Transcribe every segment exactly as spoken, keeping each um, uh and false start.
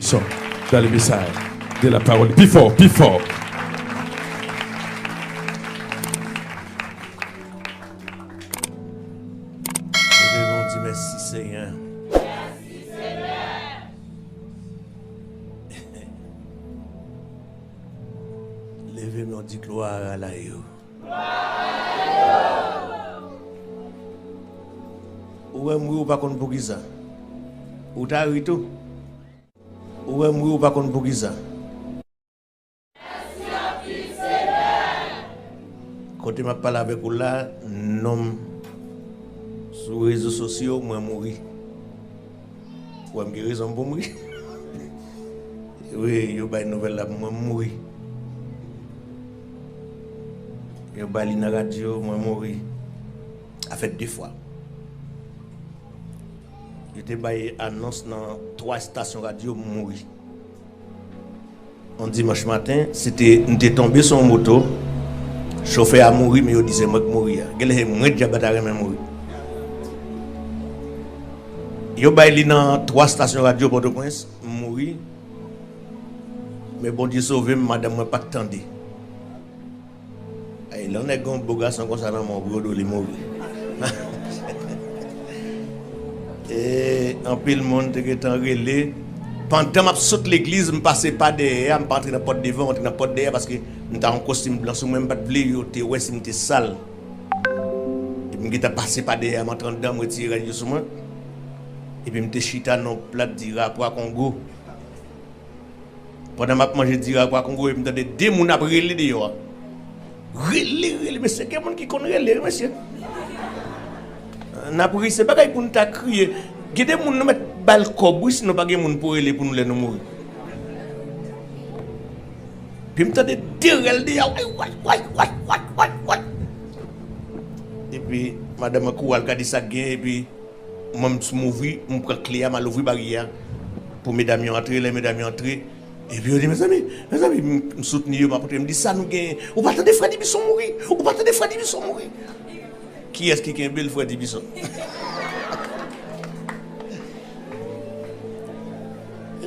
Son, dans le message de la parole. Pi fò, pi fò. Leve men, di, mèsi, Senyè. Leve men, di, glwa a Layo. Ou wè m ri, ou pa konn poukisa. Ou ta ri tou. Ou wè m ri, ou pa konn poukisa. Kote m ap pale avèk ou la, non m sou rezo sosyo, mwen mouri. Ou wè m gen rezon pou m ri. Wi, yo bay nouvèl la pou mwen, m mouri. Yo bay li nan radyo, mwen mouri. A fèt de fwa. Yo te bay anons nan twa estasyon radyo, m mouri. On dimanch maten, se te, m te tonbe sou yon moto, chofè a mouri, men yo di se mwen k mouri a. Genlè se mwen k djab ta renmen mouri. Yo bay li nan twa estasyon radyo Pòtoprens, m mouri. Men Bondye sove m, madanm mwen pa t tande. Ay, lè yon nèg gen yon bo gason konsa nan men w, bro, li mouri. E, anpil moun te gentan rele. Pandan m ap sot legliz, m pase pa dèyè a, m pa antre nan pòt devan, m antre nan pòt dèyè a, paske m ta yon kostim blan sou mwen, m pa t vle yo te wè si m te sal. Epi m gentan pase pa dèyè a, m antre anndan, m retire rad yo sou mwen. Epi m te chita nan yon plat diri a pwa Kongo. Pandan m ap manje diri a pwa Kongo, epi m tande de moun ap rele deyò a. Rele, rele, mesye, gen moun ki konn rele, wi, mesye. N ap ri, se bagay pou n ta kriye. Gen de moun nou mèt ba l kòb, wi, sinon pa gen moun pou rele pou nou lè nou mouri. Epi m tande de rèl deyò a, way, way, way. Epi, madanm mwen kouri al gade sa k gen, epi mwen, m, m ouvri, m pran kle a, m al ouvri baryè a pou medam yo antre. Lè medam yo antre, epi yo di, mezanmi, mezanmi, m, m soutni yo, m ap antre, m di, sa nou genyen? Ou pa tande frè Dibison mouri? Ou pa tande frè Dibison mouri? Kiyès ki kenbe l, frè Dibison?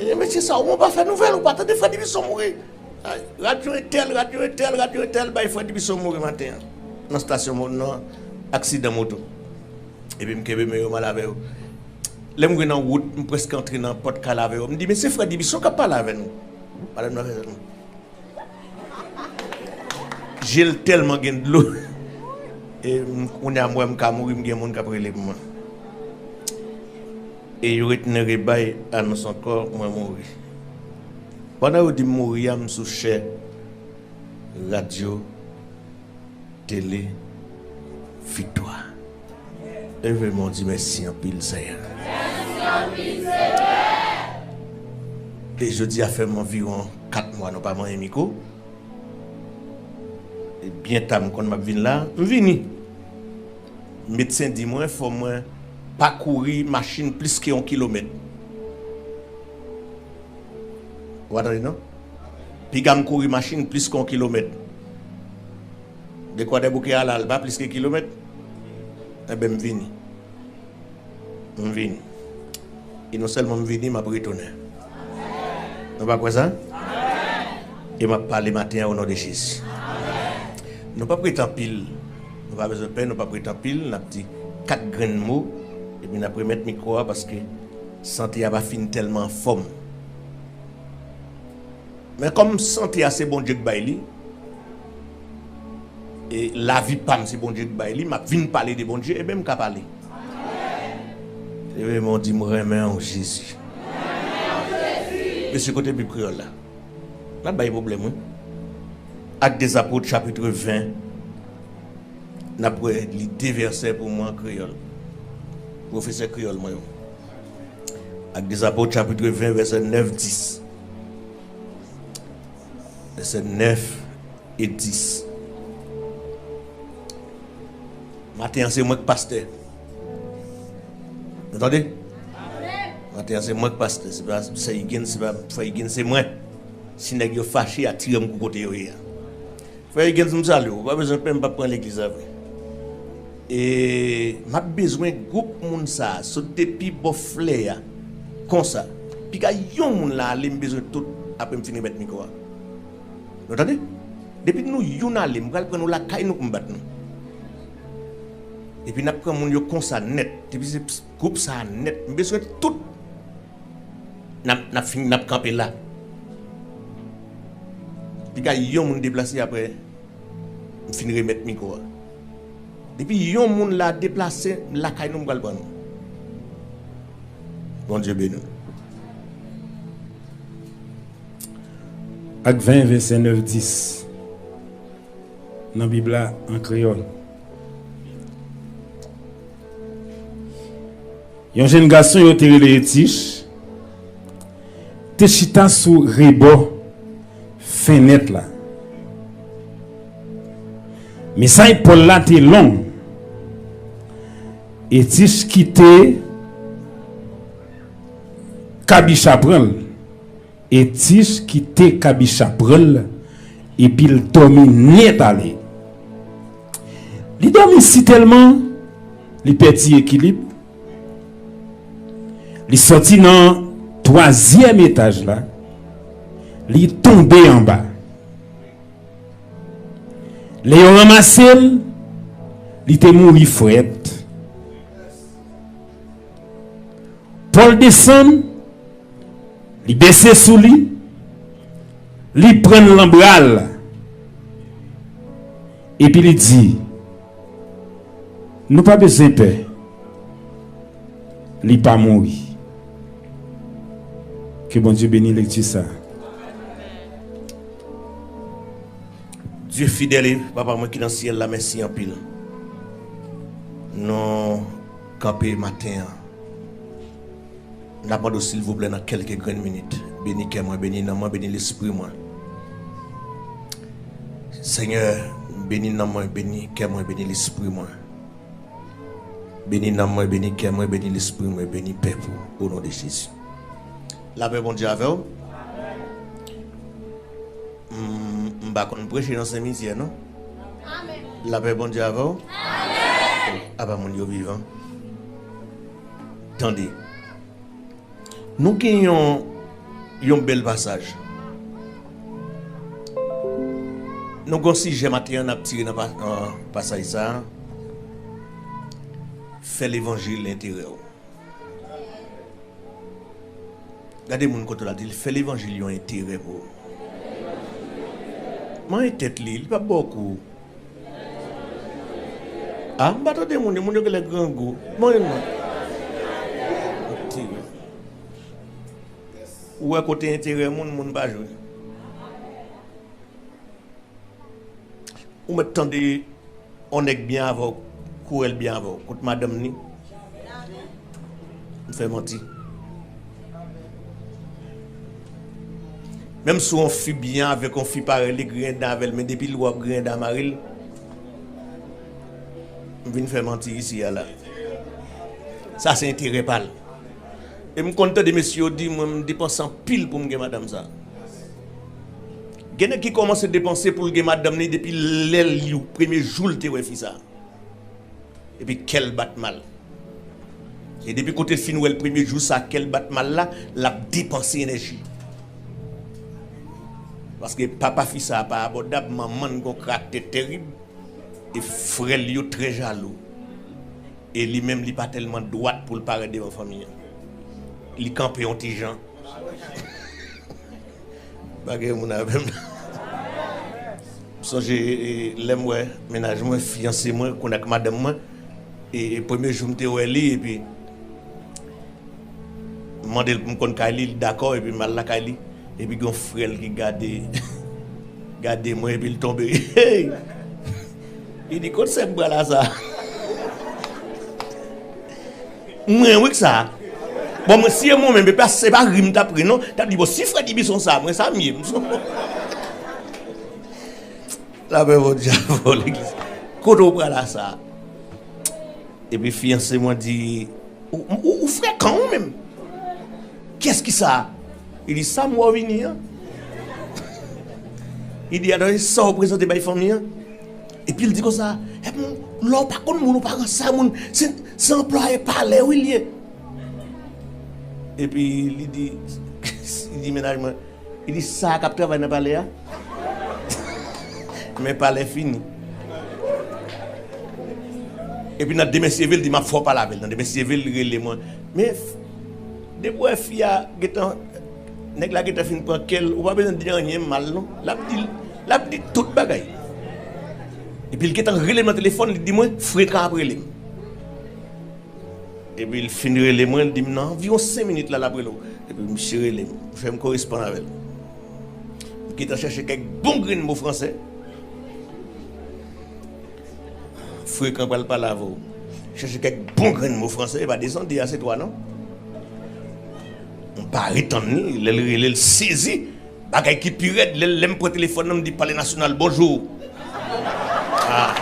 E mesye sa, ou pa fè nouvèl, ou pa tande frè Dibison mouri? Ay, radyo entèl, radyo entèl, radyo entèl bay frè Dibison mouri maten an nan estasyon mo-, nan aksidan moto. Epi m kenbe men yo, m al avè yo. Lè m rive nan wout, m prèske antre nan pòt kay la avè yo. M di, men se frè Dibison k ap pale avè nou. Madanm nan fè sa. Je l tèlman gen dlo. E m, kounye a m wè m ka mouri, m gen moun k ap rele pou mwen. E yo retounen rebay anons ankò, mwen mouri. Pandan yo di m mouri a, m sou chè radyo, tele, viktwa. Leve men, di mèsi anpil, Senyè. E jodi a fè m anviwon kat mwa nou pa manyen mikwo. E byen ta m konn m ap vin la, m vini. Medsen di mwen, fò mwen pa kouri machin plis ke yon kilomèt. Ou pa tande, non? Piga m kouri machin plis ke yon kilomèt. De Kwadèboukè a la, l pa plis ke kilomèt. Enben, m vini. M vini. E non sèlman m vini, m ap retounen. Nou pa kwè sa? E m ap pale maten an, o non de Jezi. Nou p ap ret anpil. Nou pa bezwen pè, nou p ap ret anpil. N ap di kat grenn mo, epi n ap remèt mikwo a, paske sante a pa fin tèlman anfòm. Men kòm sante a se Bondye k bay li, e lavi pa m se Bondye k bay li, m ap vin pale de Bondye, ebyen m ka pale. Leve men w, di, m renmen w, Jezi. Mesye, kote Bib kreyòl la? N ap bay pwoblèm, wi. Actes des Apôtres, chapitre ven. N ap wè li de vèsè pou mwen an kreyòl. Pwofesè kreyòl mwen yo. Actes des Apôtres, chapitre ven, vèsè nèf, dis. Vèsè nèf e dis. Maten an, se mwen k pastè. Nou tande? Maten an, se mwen k pastè. Se pa sè Higgins, se pa frè Higgins, se mwen. Si nèg yo fache, atire m kou kote yo ye a. Frè Higgins, m salye w. Ou pa bezwen pè, m p ap pran legliz la vre. E m ap bezwen gwoup moun sa a, sot depi bò flè a, konsa. Piga yon moun la ale, m bezwen tout, apre m fin remèt mikwo a. Nou tande? Depi nou youn ale, m pral pran nou lakay nou pou m bat nou. Epi n ap pran moun yo konsa nèt. Depi se gwoup sa a nèt, m bezwen tout. N ap, n ap fin, n ap kanpe la. Piga yon moun deplase apre m fin remèt mikwo a. Depi yon moun la deplase, lakay nou m pral pran nou. Bondye beni w. Ak ven, vèsè nèf, dis nan Bib la an kreyòl. Yon jèn gason yo te rele Etich te chita sou rebò fenèt la. Mesaj Pòl la te long. Etich kite kabicha pran l. Etich kite kabicha pran l, epi l dòmi nèt ale. Li dòmi sitèlman, li pèdi ekilib. Li sòti nan twazyèm etaj la, li tonbe anba. Lè yo ranmase l, li te mouri frèt. Pòl desann, li bese sou li, li pran l nan bra l, epi li di, nou pa bezwen pè, li pa mouri. Ke Bondye beni lekti sa. Dye fidèl e Papa mwen ki nan syèl la, mèsi anpil. Nou kanpe maten an. N ap mande w, silvouplè, nan kèlke grenn minit, beni kè mwen, beni nanm mwen, beni lespri mwen. Senyè, beni nanm mwen, beni kè mwen, beni lespri mwen. Beni nanm mwen, beni kè mwen, beni lespri mwen, beni pèp ou, o non de Jezi. Lapè Bondye avè w. M, m pa konn preche nan senmityè, non. Lapè Bondye avè w. Apa moun yo vivan. Tande. Nou gen yon, yon bèl pasaj. Nou gen yon sijè maten an n ap tire nan pa-, nan pasaj sa a. Fè levanjil enterè w. Gade moun kote w la, di l, fè levanjil yon enterè pou ou. Manyen tèt li, li p ap ba w kou. A, m pa tande moun yo, moun yo genlè grangou. Manyen l non. Ou wè kote enterè moun, moun pa jwe. Ou mèt tande yon nèg byen avè w, kourèl byen avè w, kot madanm ni? M fè manti. Menm si yon fi byen avèk yon fi parèy li, griyen dan avè l, men depi l wè w ap griyen dan mari l, m vin fè manti isi a la. Sa se enterè pa l. E m konn tande mesye yo di, mwen, m depanse anpil pou m gen madanm sa. Gen nèg ki kòmanse depanse pou l gen madanm ni depi lè l, premye jou l te wè fi sa. Epi kè l bat mal. E depi kote l fin wè l premye jou sa, kè l bat mal la, l ap depanse enèji. Paske papa fi sa pa abòdab, manman l gen yon karaktè tèrib. E frè l yo trè jalou. E li menm, li pa tèlman dwat pou l parèt devan fanmi an. Li kanpe yon ti jan. Pa gen moun avè m. M sonje, e, lè m wè mennaj mwen, fiyanse mwen, kounye a ak madanm mwen, e, e premye jou m te wè li, epi m mande l pou m konn kay li, li dakò, epi m al lakay li. Epi gen yon frè l ki gade, gade mwen, epi l tonbe. Hey! Li di, kot sèk bra la sa? Mwen, wi, k sa. Bon, mwen, si e mwen menm, e pa, se pa ri m t ap ri, non. T ap di, bon, si frè Dibison sa, mwen, sa m ye. Lapè Bondye avè w, legliz. Kote w pral a sa? Epi fiyanse mwen di, ou, ou, ou frekan ou menm. Kiyès ki sa? Li di, sa m wè w vini an. Li di, atò, e sa w prezante bay fanmi an? Epi l di konsa, epi lè w pa konn moun, ou pa ranse a moun, se, se anplwaye palè wi l ye. Epi li di, li di mennaj mwen, li di, "Sa a k ap travay nan palè a?" Men palè fini. Epi nan demen si Dye vle, li di, "M ap fè w pale avè l." Nan demen si Dye vle, li rele mwen. Men f-, depi w wè fi a gentan, nèg la gentan fin pran kè l, ou pa bezwen di anyen mal non. L ap di, l ap di tout bagay. Epi l gentan rele m nan telefòn, li di mwen, "Frekan ap rele m." Epi l fin rele mwen, l di m nan anviwon senk minit la, l ap rele w. Epi misye rele m, fè m koresponn avè l. M gentan chèche kèk bon grenn mo fransè. Frekan pral pale avè w. Chèche kèk bon grenn mo fransè, e pa desann de a se twa non. M pa ret tann li, lè l rele l sezi. Bagay ki pi rèd, lè, lè m pran telefòn nan, m di, "Palè Nasyonal, bonjou." Ah,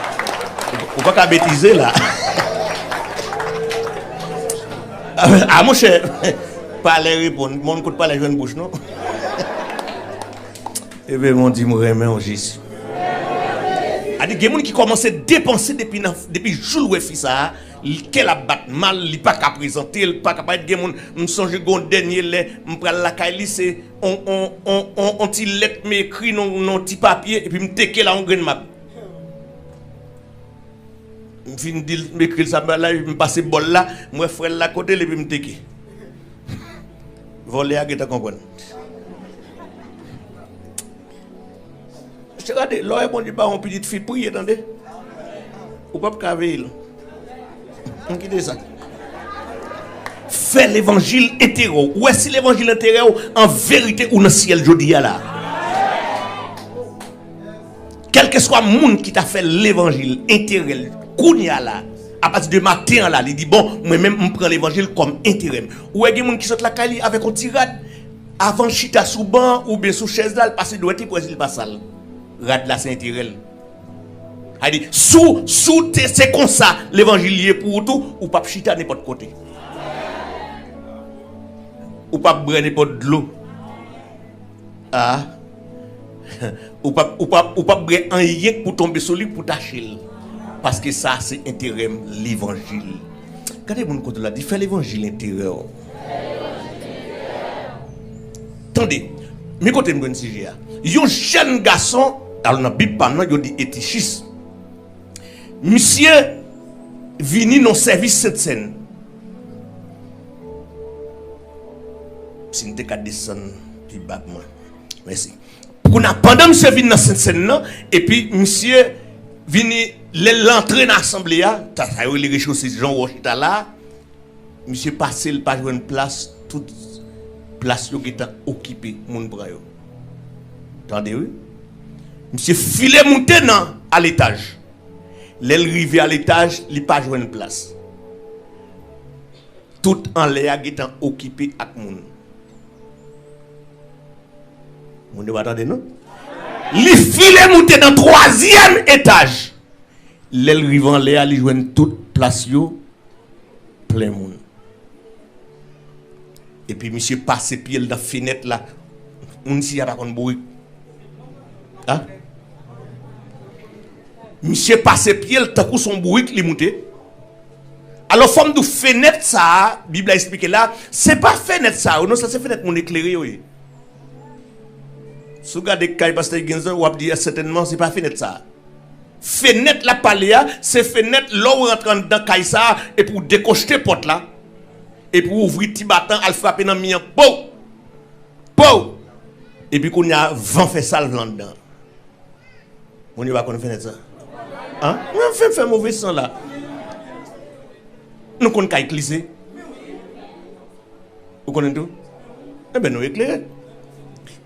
ou, ou pa ka betize la. Ah, monchè, palè reponn. Moun kot palè jwenn bouch, non? Ebyen, m di, "M renmen w, Jezi." A di, gen moun ki kòmanse depanse depi nan, depi jou l wè fi sa a, li, kè l ap bat mal, li pa ka prezante l, pa ka parèt. Gen moun, m sonje gon dènye lè, m pral lakay li, se on, on, on, on, on ti lèt m ekri nan, nan ti papye, epi m teke la on grenn mak. M fin di l, m ekri l sa m bay la, epi m pase bòl la, m wè frè l la kote l, epi m teke. Vòlè a gentan konprann. Mesye, gade, lè w wè Bondye ba w yon pitit fi, priye, tande. Ou p ap ka veye l. M kite sa. Fè levanjil enterè w. Ou wè, si levanjil enterè w, an verite, ou nan syèl jodi a la. Kèlkeswa moun ki ta fè levanjil enterè l, kounye a la, apati de maten an la, li di, "Bon, mwen menm, m pran levanjil kòm enterè m." Ou wè, gen moun ki sot lakay li avèk yon ti rad, avan l chita sou ban oubyen sou chèz la, l pase dwèt li pou wè si l pa sal. Rad la se enterè l. Sa di, si w, si w te, se konsa levanjil ye pou ou tou, ou p ap chita nenpòt kote. Ou p ap bwè nenpòt dlo. Ah. Ou p ap, ou p ap, ou p ap bwè anyen k pou tonbe sou li pou tache l. Paske sa se enterè m, levanjil. Gade moun kote w la, di, "Fè levanjil enterè w." Tande, men kote m jwenn sijè a. Yon jèn gason, alò nan Bib pa m nan, yo di Etichis. Misye vini nan sèvis Sentsèn. Si n te ka desann pi ba pou mwen. Mèsi. Kounye a, pandan misye vin nan Sentsèn nan, epi misye vini, lè l antre nan asanble a, ta, sa yo rele rechose, jan w chita la, misye pase, l pa jwenn plas, tout plas yo gentan okipe, moun pran yo. Tande, wi. Misye file moute nan, a letaj. Lè l rive a letaj, li pa jwenn plas. Tout anlè a gentan okipe ak moun. Moun yo pa tande, non? Li file moute nan twazyèm etaj. Lè l rive anlè a, li jwenn tout plas yo plen moun. Epi misye pase pye l nan fenèt la. Moun isi a pa konn bourik. A? Misye pase pye l tankou se yon bourik li moute. Alò, fò m di w, fenèt sa a, Bib la eksplike la, se pa fenèt sa yo, non, sa se fenèt moun eklere yo ye. Si w gade kay pastè Higgins an, w ap di, "Sètènman, se pa fenèt sa a." Fenèt l ap pale a, se fenèt lè w rantre anndan kay sa a, epi w dekochte pòt la, epi w ouvri ti batan, al frape nan mi an, pow! Pow! Epi kounye a, van fè salv l anndan. Moun yo pa konn fenèt sa. An? Mwen fè, fè move san la. Nou konn kay klise. Ou konnen tou? Enben, nou eklere.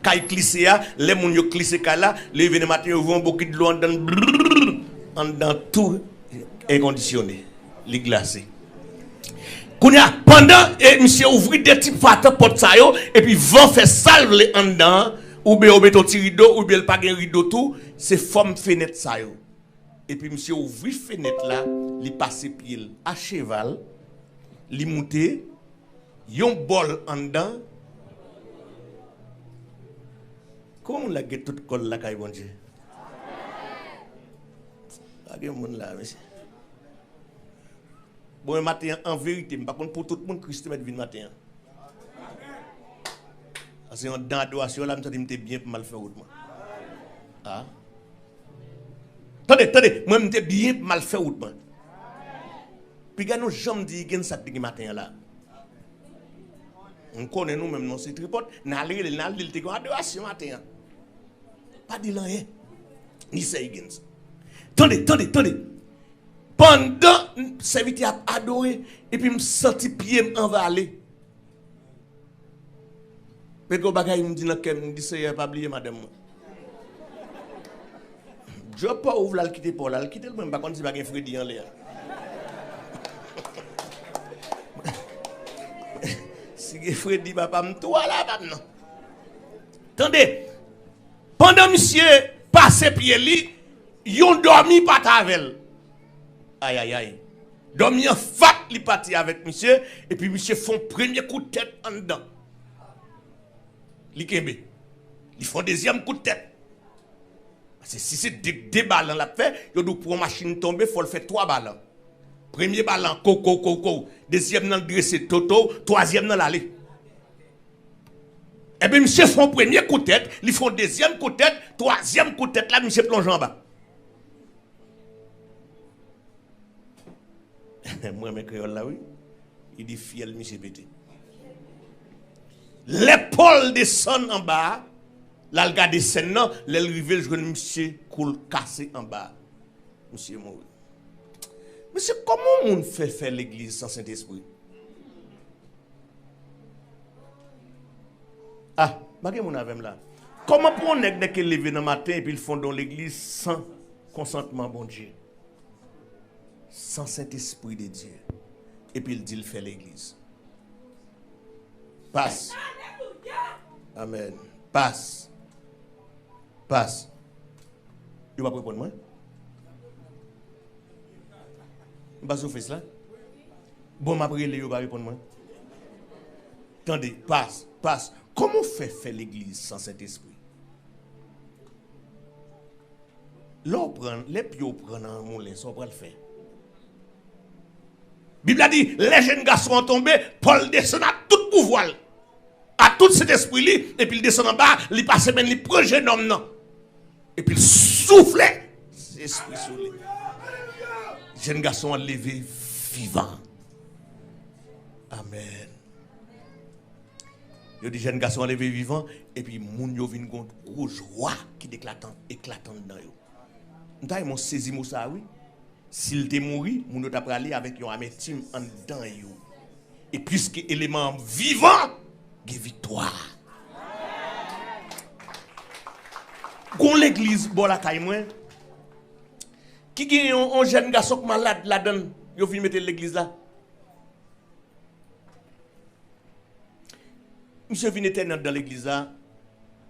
Kay klise a, lè moun yo klise kay la, leve nan maten, yo voye yon bokit dlo anndan, brrr, anndan tou enkondisyone. Li glase. Kounye a, pandan, e, misye ouvri de ti patan pòt sa yo, epi van fè sa l vle anndan an, oubyen yo mete yon ti rido, oubyen l pa gen rido tou, se fòm fenèt sa yo. Epi misye ouvri fenèt la, li pase pye l a cheval, li moute, yon bòl anndan. Kòman moun la gen tout kò l lakay Bondye? Pa gen moun la, mesye. Bon, e maten an, an verite, m pa konn pou tout moun Kris te mèt vin maten an. Se anndan adorasyon la, m santi m te byen pou m al fè wout mwen. Ah. Tande, tande, mwen m te byen pou m al fè wout mwen. Piga nou janm di Higgins sa k te gen maten an la. M konnen nou menm non se tripòt, n al rele l, n al di l te gen adorasyon maten an. Pa di l anyen. Ni sè Higgins. Tande, tande, tande. Pandan sèvitè ap adore, epi m santi pye m anvale. Men gen yon bagay m di nan kè m, m di, Seyè, pa bliye madanm mwen. Djòb pa w, ou vle al kite pa w la, al kite l, mwen m pa konn si pa gen fredi anlè a. Si gen fredi, papa m tou ala pa m nan. Tande, pandan misye pase pye li, yon dòmi pati avè l. Ayayay. Dòmi an fat, li pati avèk misye, epi misye fè yon premye kout tèt anndan. Li kenbe. Li fè yon dezyèm kout tèt. Paske si se de, de balan l ap fè, yo di w pou yon machin tonbe, fò l fè twa balan. Premye balan, ko, ko, ko, ko. Dezyèm nan, l drese, to, to. Twazyèm nan, l ale. Ebyen, misye fè yon premye kout tèt, li fè yon dezyèm kout tèt, twazyèm kout tèt la, misye plonje anba. Mwen renmen kreyòl la, wi. Li di fyèl misye pete. Lè Pòl desann anba a, l al gade sèn nan, lè l rive, l jwenn misye kou l kase anba a. Misye mouri. Mesye, kòman yon moun fè fè legliz san Sentespri? Ah, pa gen moun avè m la. Kòman pou yon nèg nèke leve nan maten epi l fonde yon legliz san konsantman Bondye? San Sentespri de Dye. Epi l di l fè legliz. Pas. Amèn. Pas. Pas. Yo p ap reponn mwen. M pa sou Face la. Bon, m ap rele yo pa reponn mwen. Tande, pas, pas. Kòman w fè fè legliz san Sentespri? Lè w pran, lè pye w pran nan moulen, sa w pral fè? Bib la di, lè jèn gason an tonbe, Pòl desann ak tout pouvwa l, ak tout Sentespri li, epi l desann anba, li pase men li pran jennonm nan, epi l soufle Sentespri sou li. Jèn gason an leve vivan. Amèn. Yo di jèn gason an leve vivan, epi moun yo vin gon gwo jwa ki eklatan, eklatan anndan yo. M ta renmen w sezi mo sa a, wi. Si l te mouri, moun yo ta prale avèk yon amentim anndan yo. E piske eleman an vivan, gen viktwa. Gon legliz bò lakay mwen, ki gen yon, yon jèn gason k malad ladan l, yo vin mete l legliz la. Misye vin etène anndan legliz la.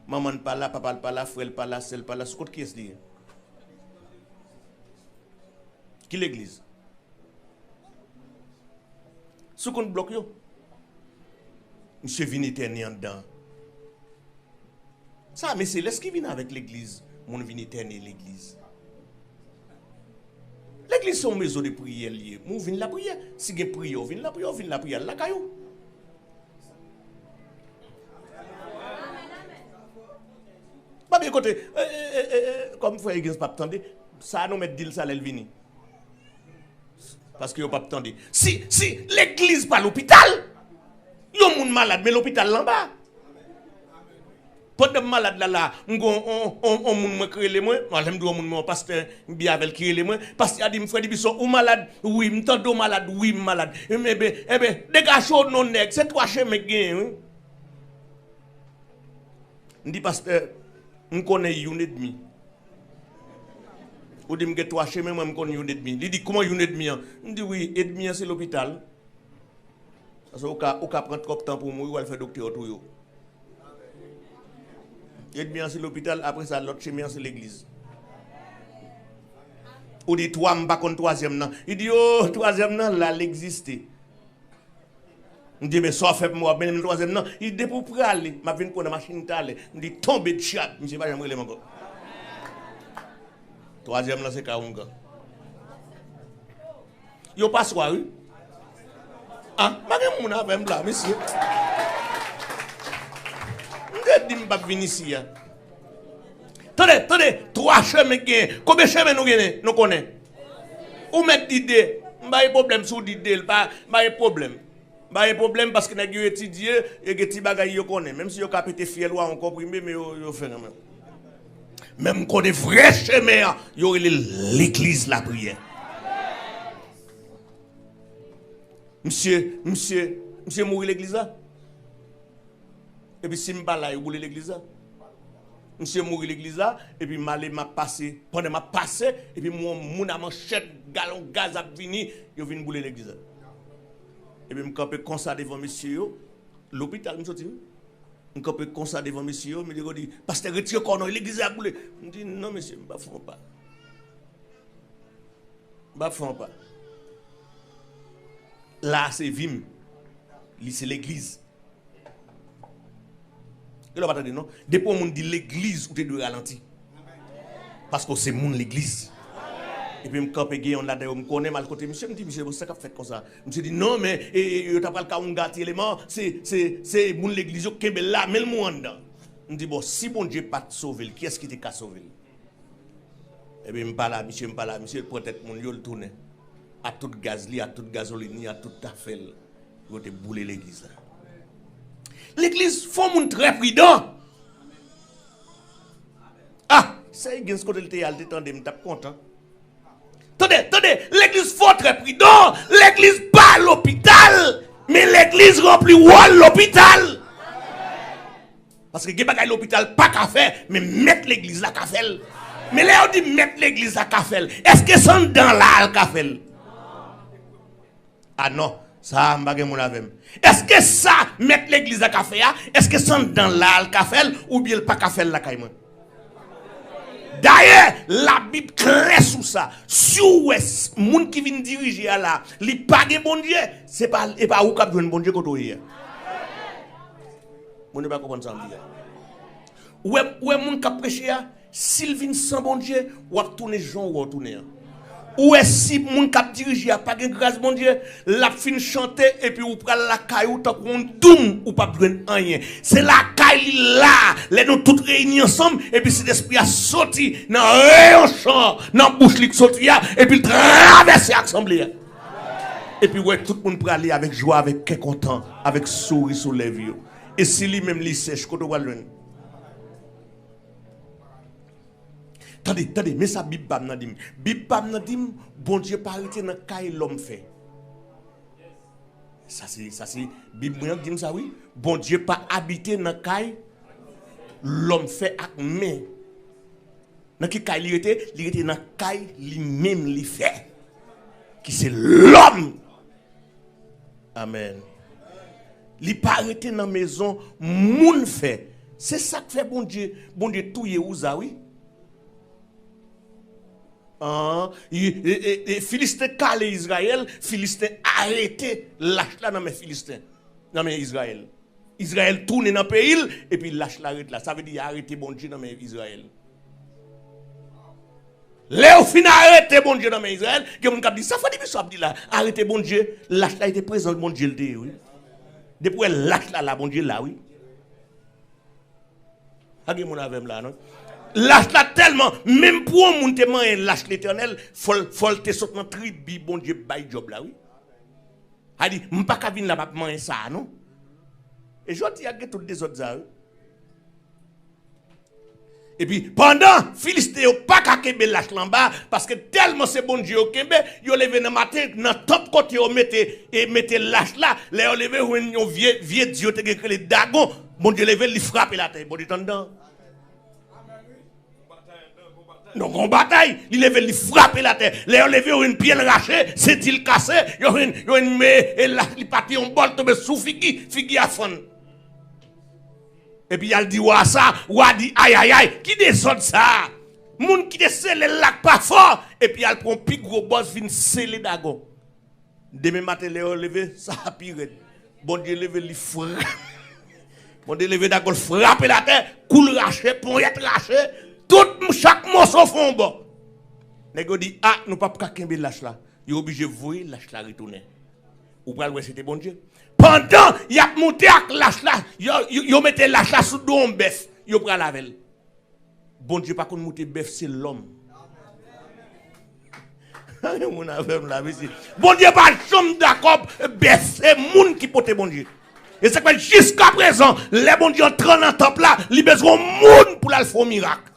Manman l pa la, papa l pa la, frè l pa la, sè l pa la. Sou kont kiyès li ye? Ki legliz? Sou kont blòk yo. Misye vin etène anndan. Sa, men se lès ki vin avèk legliz. Moun vin etène legliz. Legliz se yon maison de prière li ye. Moun vin lapriyè. Si gen priyè, w vin lapriyè, w vin lapriyè, al lakay ou. Pa byen kote, e, e, e, e, e, kòm frè Higgins p ap tande, sa a nou mèt di l sa lè l vini. Paske yo p ap tande. Si, si legliz pa lopital, yon moun malad, men lopital la anba. Pandan m malad la, la, m gon on, on, on moun mwen ki rele mwen, bon, lè m di on moun mwen, on pastè m byen avè l ki rele mwen, pastè a di m, Frè Dibison, ou malad? Wi, m tande w malad, wi, m malad. Enben, enben, degaje w non nèg, se twa chemen k genyen, wi. M di, Pastè, m konnen youn edmi. Ou di m gen twa chemen, mwen m konn youn edmi. Li di, kòman youn edmi an? M di, wi, edmi an se lopital. Paske ou ka, ou ka pran twòp tan pou w mouri, w al fè doktè yo touye w. Edmi an se lopital, apre sa, lòt chemen an se legliz. Ou di twa, m pa konn twazyèm nan. Li di, o, twazyèm nan la, l egziste. M di, men sa w fè pou mwen, w ap mennen m twazyèm nan? Li di, depi w prale, m ap vin pran nan machin talè. M di, tonbe dyab, misye pa janm rele m ankò. Twazyèm nan se ka oungan. Yo paswa, wi. Ah, pa gen moun avè m la, mesye. M Di m p ap vin isi a. Tande, tande, twa chemen k genyen. Konbyen chemen nou genyen? Nou konnen. Ou mèt di de. M pa gen pwoblèm si w di de, l pa, m pa gen pwoblèm. M pa gen pwoblèm paske nèg yo etidye, yo gen ti bagay yo konnen. Menm si yo ka pete fyèl ou a yon konprime, men yo, yo fè kanmenm. Men m konnen vrè chemen an, yo rele l legliz lapriyè. Misye, misye, misye mouri legliz la. Epi si m pa la, yo boule legliz la. Misye mouri legliz la, epi m ale, m ap pase. Pandan m ap pase, epi m wè yon moun a manchèt, galon gaz ap vini, yo vin boule legliz la. Epi m kanpe konsa devan mesye yo, lopital m soti, wi. M kanpe konsa devan mesye yo, mesye yo di, "Pastè, retire kò w non, legliz la ap boule." M di, "Non, mesye, m p ap fè yon pa. M p ap fè yon pa." La a se vi m. Li se legliz. Gen lè w pa tande non. Depi yon moun di legliz, ou te dwe ralanti. Paske w se moun legliz. Epi m kanpe, gen yonn ladan yo m konnen, m al kote misye, m di, "Misye, bon, sa k ap fèt konsa?" Misye di, "Non, men, e, e, yo ta pral kawonga ti eleman, se, se, se moun legliz yo k kenbe l la, men l mou anndan." M di, "Bon, si Bondye pa t sove l, kiyès ki te ka sove l?" Epi m pale a misye, m pale a misye, l pran tèt moun yo, l tounen. A tout gaz li, a tout gazolin li, a tout afè l, yo te boule legliz la. Legliz fò moun trè pridan. Ah, Sè Higgins kote l te ye a, l te tande m, t ap kontan. Tande, tande, legliz fò trè pridan, legliz pa lopital, men legliz ranpli wòl lopital. Paske gen bagay lopital pa ka fè, men mèt legliz la ka fè l. Men lè yo di mèt legliz la ka fè l, èske se anndan la a l ka fè l? A non, sa a m pa gen moun avè m. Èske sa mèt legliz la ka fè a, èske se anndan la a l ka fè l, oubyen l pa ka fè l lakay mwen? Dayè, Labib klè sou sa. Si w wè s- moun ki vin dirije a la, li pa gen Bondye, se pa, e pa ou k ap jwenn Bondye kote w ye a. Moun yo pa konprann sa m di a. Ou wè, ou wè moun k ap preche a, si l vin san Bondye, w ap tounen jan w wè w tounen an. Ou wè si moun k ap dirije a pa gen gras Bondye, l ap fin chante epi ou pral lakay ou tankou yon doum, ou p ap jwenn anyen. Se lakay li la, lè nou tout reyini ansanm, epi Sentespri a soti nan reyon chan, nan bouch li k soti a, epi l travèse asanble a. Epi w wè tout moun prale avèk jwa, avèk kè kontan, avèk souri sou lèv yo. E si li menm li sèch, kote w pral jwenn? Tande, tande, men sa Bib pa m nan di m. Bib pa m nan di m, Bondye pa rete nan kay lòm fè. Sa se, sa se Bib mwen an k di m sa, wi. Bondye pa abite nan kay lòm fè ak men. Nan ki kay li rete? Li rete nan kay li menm li fè. Ki se lòm. Amèn. Li pa rete nan mezon moun fè. Se sa k fè Bondye, Bondye touye Ouza, wi. An, e, e, e, e, Filisten kale Izrayèl, Filisten arete lach la nan men Filisten, nan men Izrayèl. Izrayèl tounen nan peyi l, epi lach la ret la. Sa vle di, y arete Bondye nan men Izrayèl. Lè yo fin arete Bondye nan men Izrayèl, gen moun k ap di, "Sa Frè Dibisou ap di la? Arete Bondye, lach la te prezan Bondye l te ye, wi." Depi w wè lach la la, Bondye la, wi. Pa gen moun avè m la, non? Lach la tèlman, menm pou yon moun te manyen lach Letènèl, fò l, fò l te sot nan tribi Bondye bay djòb la, wi. A di, "M pa ka vin la, m ap manyen sa a, non." E jodi a, gen tout dezòd sa yo. Epi, pandan Filisten yo pa ka kenbe lach la anba, paske tèlman se Bondye yo kenbe, yo leve nan maten, nan tanp kote yo mete, e mete lach la, lè yo leve, yo jwenn yon vye, vye dye yo te gen k rele Dagon, Bondye leve l, li frape l atè, Bondye t anndan. Non, gon batay. Li leve, li frape l atè. Lè yo leve, yo jwenn pye l rache, senti l kase, yo jwenn, yo jwenn men, e la, li pati yon bòl tonbe sou figi, figi a fann. Epi y al di wa sa, wa di, "Ayayay, ki dezòd sa a? Moun ki te sele l la k pa fò, epi y al pran yon pi gwo bòz vin sele Dagon." Demen maten, lè yo leve, sa a pi rèd. Bondye leve, li fra-, Bondye leve, Dagon frape l atè, kou l rache, ponyèt rache, tout, chak mòso fè yon bò. Nèg yo di, "A, nou p ap ka kenbe lach la." Yo oblije voye lach la retounen. Ou pral wè se te Bondye. Pandan y ap moute ak lach la, yo, yo, yo mete lach la sou do yon bèf, yo pral avè l. Bondye pa konn moute bèf, se lòm. Anyen moun avè m la, mesye. Bondye pa janm dakò bèf, se moun ki pote Bondye. E sa k fè jiskaprezan, lè Bondye antre nan tanp la, li bezwen yon moun pou l al fè yon mirak.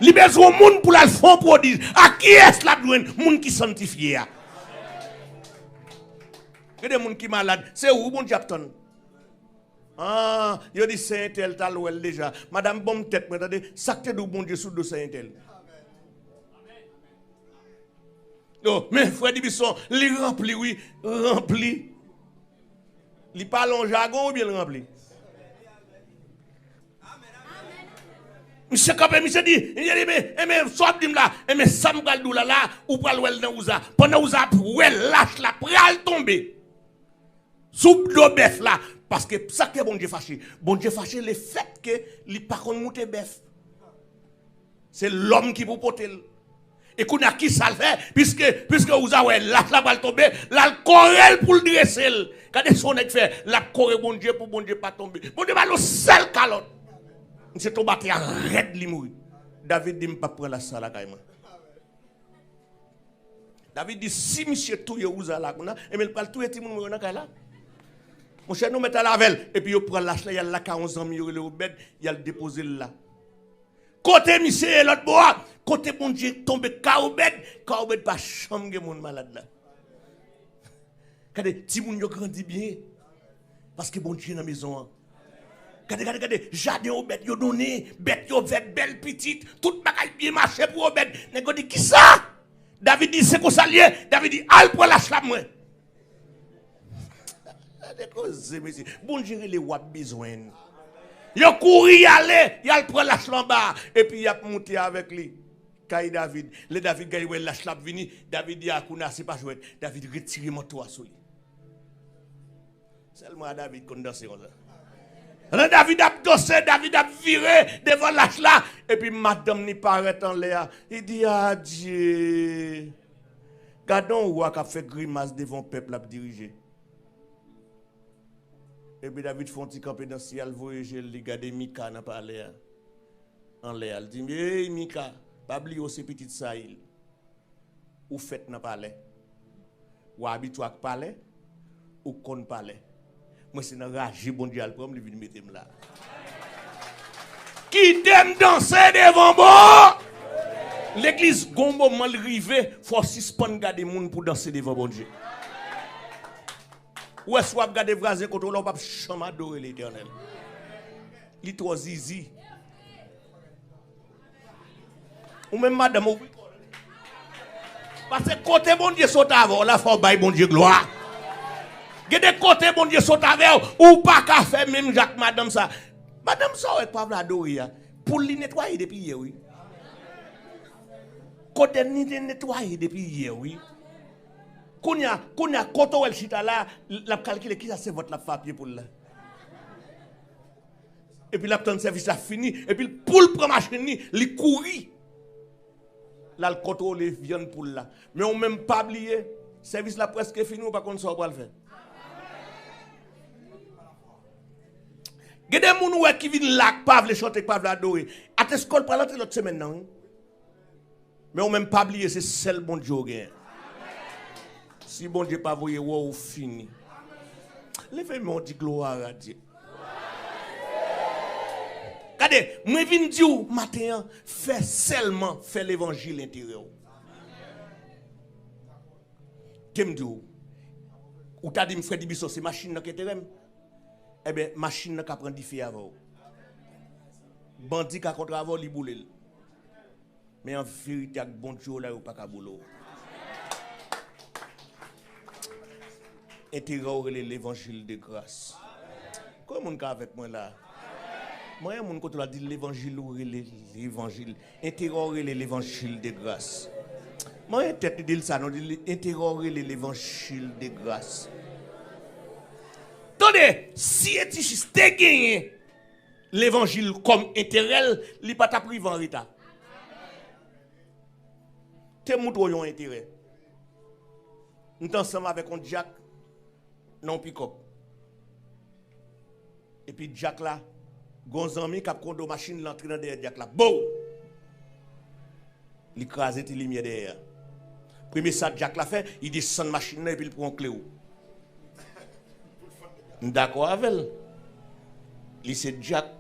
Li bezwen yon moun pou l al fè yon pwodij. A kiyès l ap jwenn? Moun ki sanntifye a. Gen de moun ki malad, se ou Bondye ap tann. Ah, yo di sè entèl t al wè l deja. Madanm, ban m tèt mwen, tande. Sa k te di w Bondye sou do sè entèl? Yo, men frè Dibison, li ranpli, wi, ranpli. Li pale yon jagon oubyen l ranpli? Misye kanpe, misye di, misye di, men, e men, sa w ap di m la, e men, sa m pral di w la, la, ou pral wè l nan wouza. Pandan wouza ap wè lach la pral tonbe sou do bèf la, paske sa k fè Bondye fache? Bondye fache lefètke li pa konn moute bèf. Se lòm ki pou pote l. E kounye a, ki sa l fè? Piske, piske wouza wè lach la pral tonbe, l al kore l pou l drese l. Gade sa yon nèg fè, l ap kore Bondye pou Bondye pa tonbe. Bondye ba l yon sèl kalòt. Misye tonbe atè a rèd, li mouri. David di, "M p ap pran lach sa lakay mwen." David di, "Si misye touye wouza la kounye a, enben, l pral touye timoun mwen yo nan kay la." Monchè, nou mèt al avè l. Epi yo pran lach la, y al lakay yon zanmi yo rele Obèd, y al depoze l la. Kote misye ye lòt bò a? Kote Bondye tonbe kay Obèd, kay Obèd pa janm gen moun malad la. Gade, timoun yo grandi byen. Paske Bondye nan mezon an. Gade, gade, gade, jaden Obèd yo donnen, bèt yo vèt, bèl pitit, tout bagay byen mache pou Obèd. Nèg yo di, "Kisa?" David di, "Se konsa l ye." David di, "Al pran lach la mwen." Gade koze, mesye. Bondye rele w ap bezwen l. Yo kouri y ale, y al pran lach la anba, epi y ap moute avèk li kay David. Lè David gade wè lach la ap vini, David di, "A, kounye a se pa jwèt." David retire manto a sou li. Sèlman a David konn danse konsa. Pandan David ap danse, David ap vire devan lach la, epi madanm li parèt anlè a. Li di, "Adye! Gade yon wa k ap fè grimas devan yon pèp l ap dirije." Epi David fè yon ti kanpe nan syèl, voye je l, li gade Mika nan palè a. Anlè a, l di, "Ey, Mika, pa bliye w se pitit Sayil. Ou fèt nan palè. W abitye ak palè, ou konn palè. Mwen se nan raje Bondye al pran m, li vin mete m la. Kite m danse devan bon." Legliz, gon moman l rive, fò w sispann gade moun pou danse devan Bondye. Ou wè, si w ap gade vwazen kote w la, w p ap janm adore Letènèl. Li twò zizi. Ou menm madanm, ouvri kò w. Paske kote Bondye sot avè w la, fò w bay Bondye glwa. Gen de kote Bondye sot avè w, ou pa ka fè menm jan ak madanm sa. Madanm sa w wè k pa vle adore a, poul li netwaye depi yè, wi. Kodèn li te netwaye depi yè, wi. Kounye a, kounye a, kote w wè l chita la, l ap kalkile kisa sèvant la ap fè ak pye poul la. Epi l ap tann sèvis la fini, epi l, pou l pran machin li, li kouri. L al kontwole vyann poul la. Men ou menm pa bliye, sèvis la prèske fini, ou pa konn sa w pral fè. Gen de moun ou wè ki vin la, k pa vle chante, k pa vle adore. Ateskò l pral antre lòt semèn nan, wi. Men ou menm pa bliye, se sèl Bondye w genyen. Si Bondye pa voye wè w, ou fini. Leve men w, di, "Gloire à Dieu." Gade, mwen vin di w maten an, fè sèlman, fè levanjil enterè w. Ke m di w, ou ta di m, "Frè Dibison, se machin nan ki enterè m." Ebyen, machin nan ka pran dife avè w. Bandi ka kontre avè w, li boule l. Men an verite, ak Bondye w la, yo pa ka boule w. Enterè w rele levanjil de gras. Konbyen moun ka avèk mwen la? Mwen, yon moun kote w la di levanjil ou rele levanjil. Enterè w rele levanjil de gras. Mwen, yon tèt li di l sa, non, di l enterè w rele levanjil de gras. Tande, si Etijis te genyen levanjil kòm enterè l, li pa t ap rive an reta. Te montre w yon enterè. M te ansanm avèk yon dyak nan yon pikòp. Epi Dyak la, gon zanmi k ap konde machin, l antre nan dèyè Dyak la. Bow! Li kraze ti limyè dèyè a. Premye sa Dyak la fè, li desann machin nan epi l pran kle wou. M dakò avè l. Li se Dyak.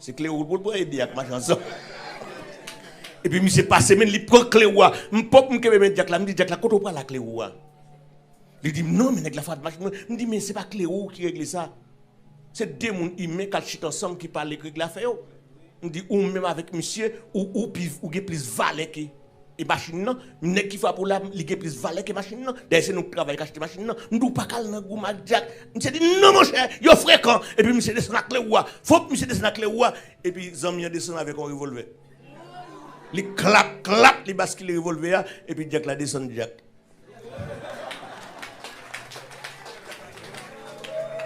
Se kle wou pou l pran, ede ak mache ansanm. Epi misye pase men li pran kle wou a. M pòp m kenbe men Dyak la, m di, Dyak la, kote w pral ak kle wou a? Li di m, non, men nèg la frape machin mwen. M di, men se pa kle wou ki regle sa. Se de moun imen k al chita ansanm ki pale k regle afè yo. M di, ou menm avèk misye, ou, ou, pi, ou gen plis valè ke e machin nan. Nèg ki frape w la, li gen plis valè ke machin nan. Dayè, se nou k travay k achte machin nan. M di, ou pa ka al nan goumen ak Dyak. Misye di, non, monchè, yo frekan. Epi misye desann ak kle wou a. Fòk misye desann ak kle wou a. Epi zanmi an desann avèk yon revòlvè. Li klap, klap, li baskile revòlvè a. Epi Dyak la desann Dyak.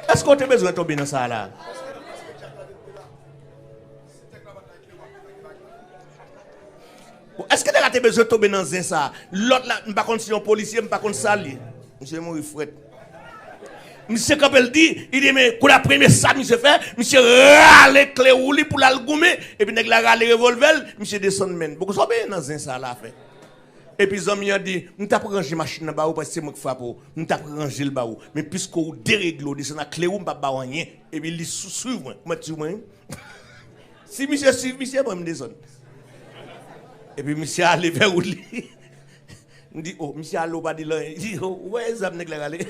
Èske w te bezwen tonbe nan sa a la? Bon, èske nèg la te bezwen tonbe nan zen sa a? Lòt la, m pa konn si yon polisye, m pa konn sa l ye. Misye mouri frèt. Misye kanpe l di, li di, men, kou la premye sa misye fè, misye rale kle wou li pou l al goumen, epi nèg la rale revòlvè l, misye desann men l. Bon, sa w bezwen nan zen sa a la fè? Epi zanmi an di, m t ap ranje machin nan ba ou, paske se mwen k frape w. M t ap ranje l ba ou. Men piske w deregle, w desann ak kle wou, m p ap ba w anyen. Epi li sou, swiv mwen. Ou mèt swiv mwen, wi. Si misye swiv, misye ban m desann. Epi misye ale fè wout li. M di, o, misye ale, w pa di l anyen. Li di, o, ou wè zam nèg la rale?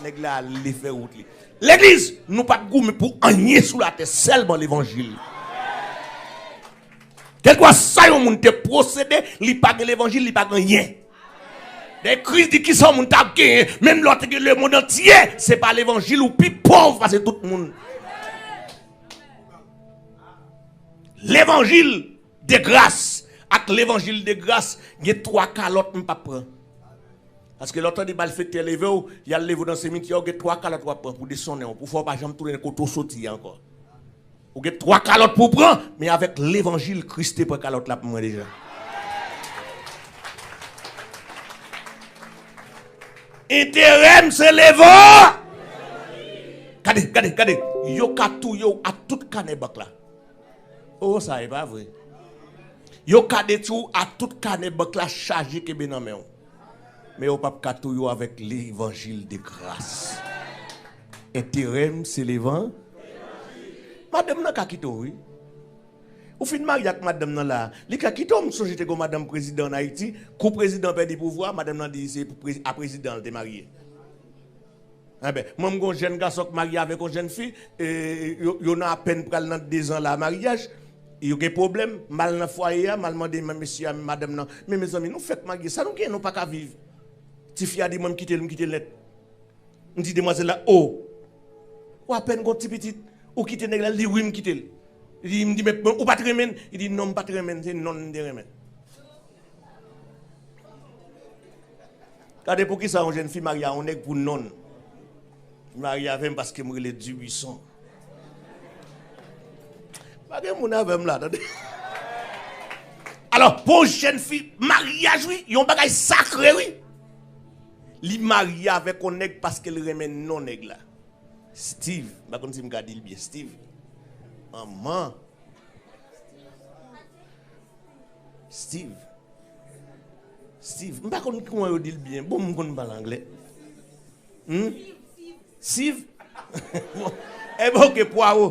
Nèg la ale fè wout li. Legliz, nou pa t goumen pou anyen sou latè, sèlman levanjil. Kèlkeswa sa yon moun te posede, li pa gen levanjil, li pa gen anyen. Dayè, Kris di, kisa yon moun t ap genyen, menm lè w te gen lemonn antye, se pa levanjil, ou pi pòv pase tout moun. Levanjil de gras ak levanjil de gras, gen twa kalòt m p ap pran. Paske lè w tande malfektè leve w, y al leve w nan simityè, w gen twa kalòt w ap pran pou desonnen w, pou fè w pa janm tounen kote w soti a ankò. Ou gen twa kalòt pou w pran, men avèk levanjil, Kris te pran kalòt la pou mwen deja. Enterè m se levan. Gade, gade, gade. Yo ka touye w ak tout kanè bank la. O, sa e pa vre. Yo ka detwi w ak tout kanè bank la chaje kenbe nan men w. Men yo p ap ka touye w avèk levanjil de gras. Enterè m se levan. Madanm nan ka kite w, wi. Ou fin marye ak madanm nan la, li ka kite w. M sonje te gen yon madanm prezidan ann Ayiti, kou prezidan pèdi pouvwa, madanm nan di se pou prezi-, a prezidan l te marye. Enben, mwen m gen yon jèn gason k marye avèk yon jèn fi, e, yo, yo nan apèn pral nan dezan la maryaj, yo gen pwoblèm, m al nan fwaye a, m al mande men mesye a, madanm nan, men mezanmi, nou fèk marye, sa nou gen, nou pa ka viv. Tifi a di mwen m kite l, m kite l nèt. M di demwazèl la, o, ou apèn gon ti pitit, ou kite nèg la, li di wi m kite l. Li di, m di, men ou pa t renmen l? Li di non, m pa t renmen l, se nonn m te renmen. Gade poukisa yon jèn fi marye a yon nèg pou nonn. Li marye avè m paske m rele Dubuisson. Pa gen moun avè m la, tande. Alò, pou yon jèn fi, maryaj, wi, yon bagay sakre, wi. Li marye avèk yon nèg paske l renmen non nèg la. Steve, m pa konn si m ka di l byen, Steve. Manman. Steve. Steve, m pa konn kouman yo di l byen. Bon, m konn pale anglè. Hmm? Steve? Bon, e bon, oke, pwawo.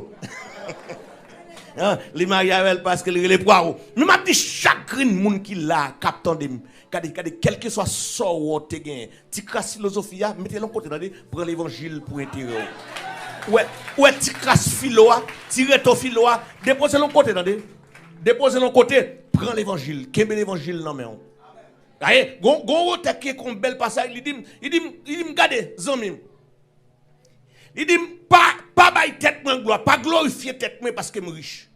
An, li marye avè l paske l rele pwawo. Men m ap di chak grenn moun ki la, k ap tande m, gade, gade, kèlkeswa sa w te genyen, ti kras filozofi a, mete l yon kote, tande, pran levanjil pou enterè w. Ou wè, ou wè ti kras filo a, ti reto filo a, depoze l yon kote, tande. Depoze l yon kote, pran levanjil, kenbe levanjil nan men w. Gade, gon, gon otè ki ekri yon bèl pasaj, li di m, li di m, li di m, gade, zanmi m. Li di m, pa, pa bay tèt mwen glwa, pa glorifye tèt mwen paske m rich.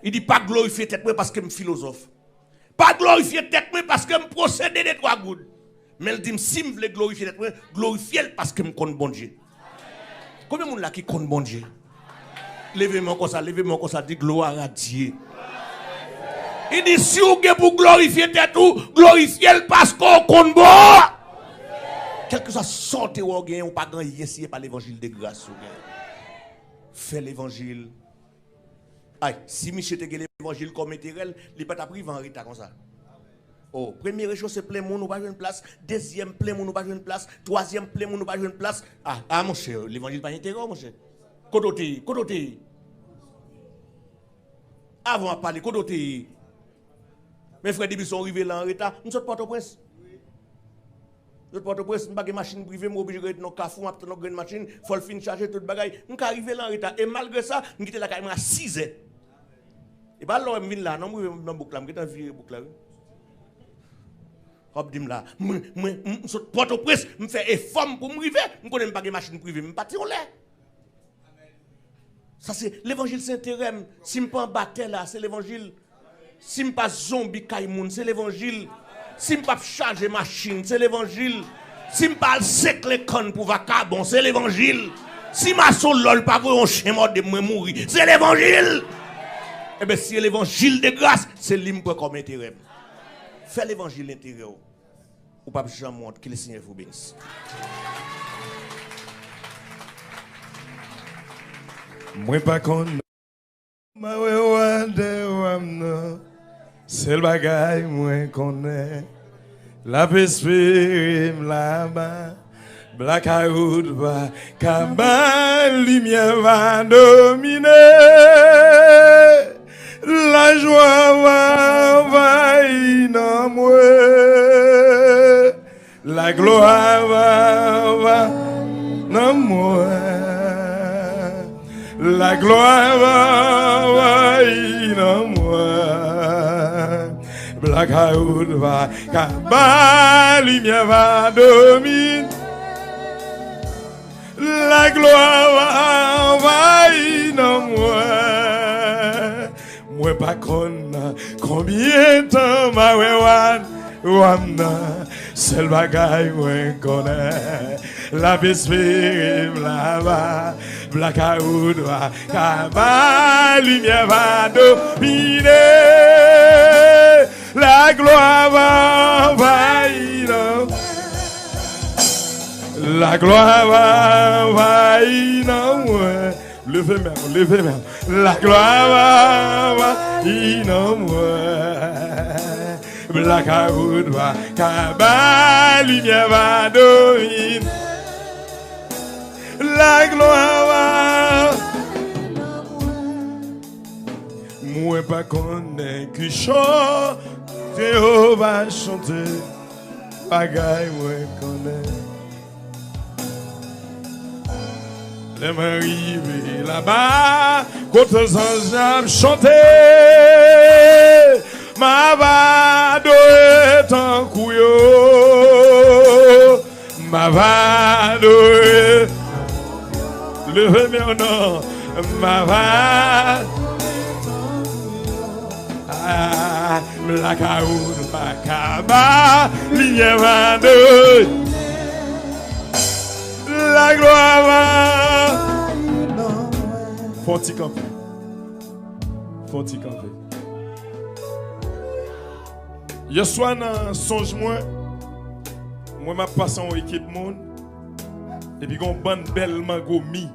Li di, pa glorifye tèt mwen paske m filozòf. Pa glorifye tèt mwen paske m posede de twa goud. Men l di m, si m vle glorifye tèt mwen, glorifye l paske m konn Bondye. Konbyen moun la ki konn Bondye? Leve men w konsa, leve men w konsa, di, gloire à Dieu. Li di, si w gen pou glorifye tèt ou, glorifye l paske w konn bon. Kèlkeswa sa w te wè w genyen, ou pa gen anyen si se pa levanjil de gras ou genyen. Fè levanjil. Ay, si misye te gen levanjil kòm enterè l, li pa t ap rive an reta konsa. O, premye recho se plen moun, ou pa jwenn plas. Dezyèm, plen moun, ou pa jwenn plas. Twazyèm, plen moun, ou pa jwenn plas. A, a, monchè, levanjil pa enterè w, monchè. Kote w te ye? Kote w te ye? Avan w ap pale, kote w te ye? Men frè Dibison rive la an reta, m sot Pòtoprens. M sot Pòtoprens, m pa gen machin prive, m oblije ret nan kafou, m ap tann yon grenn machin, fò l fin chaje tout bagay. M ka rive la an reta, e malgre sa, m kite lakay mwen a sizè. E pa lè m vin la, non, m rive nan bouk la, m gentan vire bouk la, wi. W ap di m la, mwen, mwen, m sot Pòtoprens, m fè efò m pou m rive, m konnen m pa gen machin prive, m pati yon lè. Sa se levanjil, se enterè m. Si m pa anba tè la, se levanjil. Si m pa zonbi kay moun, se levanjil. Si m p ap chaje machin, se levanjil. Si m pa al sekle kann pou vakabon, se levanjil. Si mason lòl pa voye yon chen mòde m, mwen mouri, se levanjil. Enben, si se levanjil de gras, se li m pran kòm enterè m. Fè levanjil enterè w. Ou p ap janm wont. Ke le Seigneur vous bénisse. Mwen pa konn. Mwen wè w a dèyè w a m nan. Sèl bagay mwen konnen, l ap espere m laba. Blakawout pa ka bay limyè va domine. Lajwa va anvayi nanm mwen. Laglwa va anvayi nanm mwen. Laglwa va anvayi nanm mwen. Blakawout va kaba, limyè va domine. Laglwa va anvayi nanm mwen. Mwen pa konn konbyen tan m a wè w a, w a m nan. Sèl bagay mwen konnen, l ap espere m laba. Blakawout va kaba, limyè va domine. Laglwa va anvayi nanm. Laglwa va anvayi nanm mwen. Leve men w, leve men w. Laglwa va anvayi nanm mwen. Blakawout va kaba, limyè va domine. Laglwa va. Mwen pa konnen ki chan Jewova chante, bagay mwen konnen. Lè mwen rive laba, kote zanj ap chante, m ap adore tankou yo. M ap adore. Leve men w non. M ap adore. Ah, blakawout pa kaba, limyè va domine. Laglwa va. Fò ti kanpe. Fò ti kanpe. Yèswa nan sonj mwen, mwen m ap pase yon ekip moun, epi gen yon bann bèl mango mi.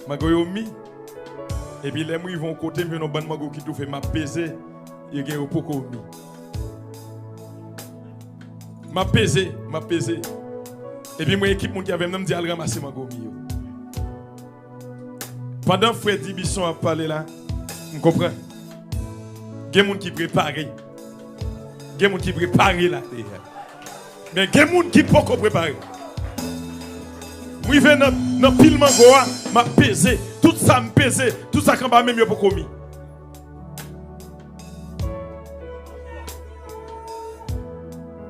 Mango yo mi. Epi lè m rive yon kote, m jwenn yon bann mango ki toufe, m ap peze, yo gen yo poko mi. M ap peze, m ap peze. Epi m wè ekip moun ki avè m nan, m di al ranmase mango mi yo. Pandan frè Dibison ap pale la, m konprann. Gen moun ki prepare. Gen moun ki prepare la deja. Men gen moun ki poko prepare. M rive nan, nan pil mango a, m ap peze. Tout sa m peze, tout sa k anba men m yo poko mi.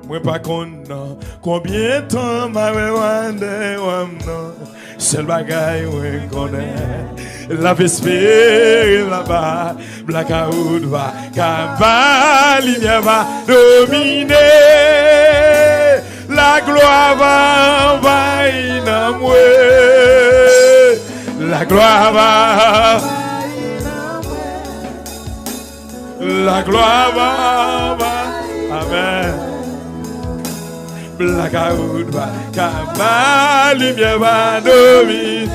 Mwen pa konn nan konbyen tan m a wè w a dèyè w a m nan. Sèl bagay mwen konnen, l ap espere m laba. Blakawout va kaba, limyè va domine. Laglwa va anvayi nanm mwen. Laglwa va. Laglwa va anvayi. Amèn. Blakawout va kaba, limyè va domine.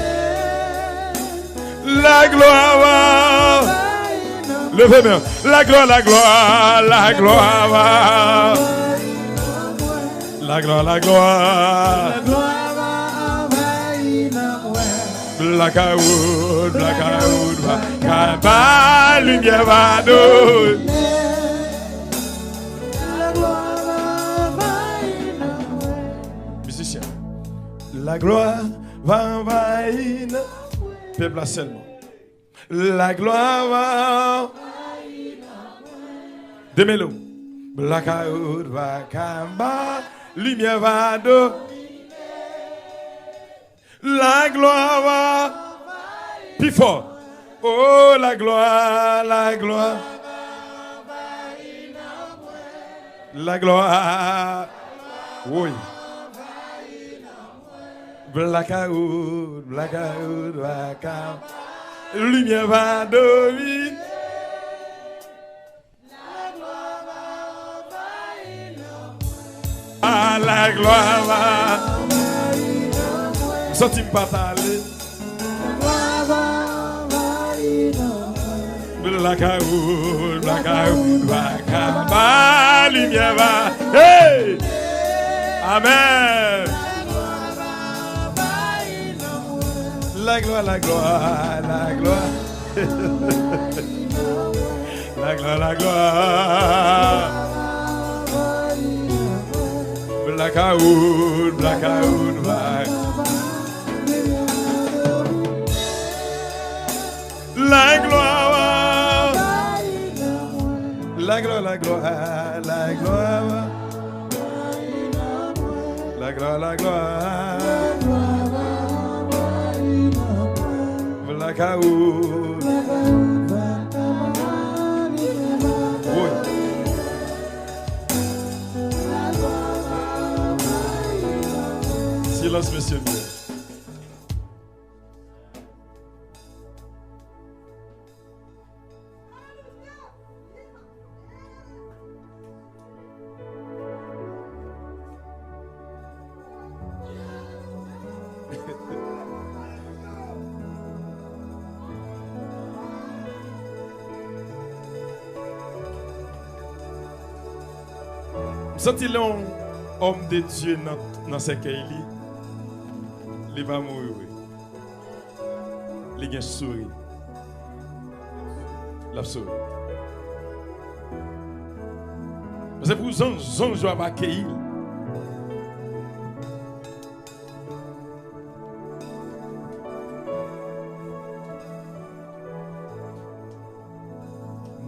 La gloire va. Leve men. La gloire, la gloire, la gloire va. La gloire, la gloire. Blakawout, blakawout va kaba, limyè va domine. Mizisyen. La gloire va anvayi nan pèp la sèlman. La gloire va. Demele w. Blakawout va kaba, limyè va domine. La gloire va. Pi fò. Oh, la gloire, la gloire. La gloire. Woy. Blakawout, blakawout, blakawout. Limyè va domine. Ah, la gloire va. M santi m pa t ale. Blakawout, blakawout, blakawout, limyè va. Hey! Amen. La gloire, la gloire, la gloire. La gloire, la gloire. Blakawout, blakawout, black. La gloire. La gloire, la gloire, la gloire. La gloire, la gloire. Blakawout. Woy. Silans, mesye. M santi lè yon òm de Dye nan, nan sèkèy li, li pa mouri vre. Li gen souri. L ap souri. Paske pou zanj, zanj yo ap akeyi l.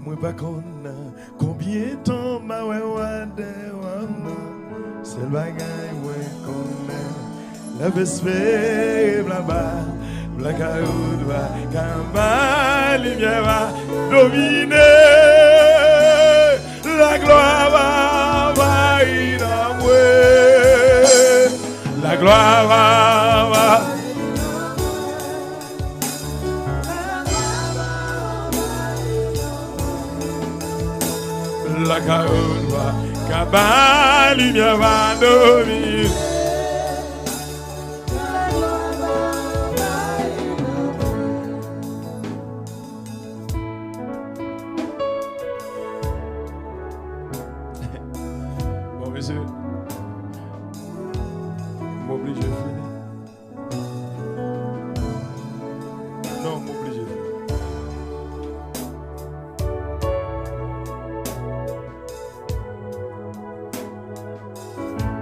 Mwen pa konn konbyen tan m a wè wa dèyè wa m nan. Sèl bagay mwen konnen, lè m espere blaba, blakawout va kaba, limyè va domine. La gloire va anvayi nan mwen. La gloire va, va. Blakawout va kaba, limyè va domine. Bon, mesye, m oblije fini. Non, m oblije fini.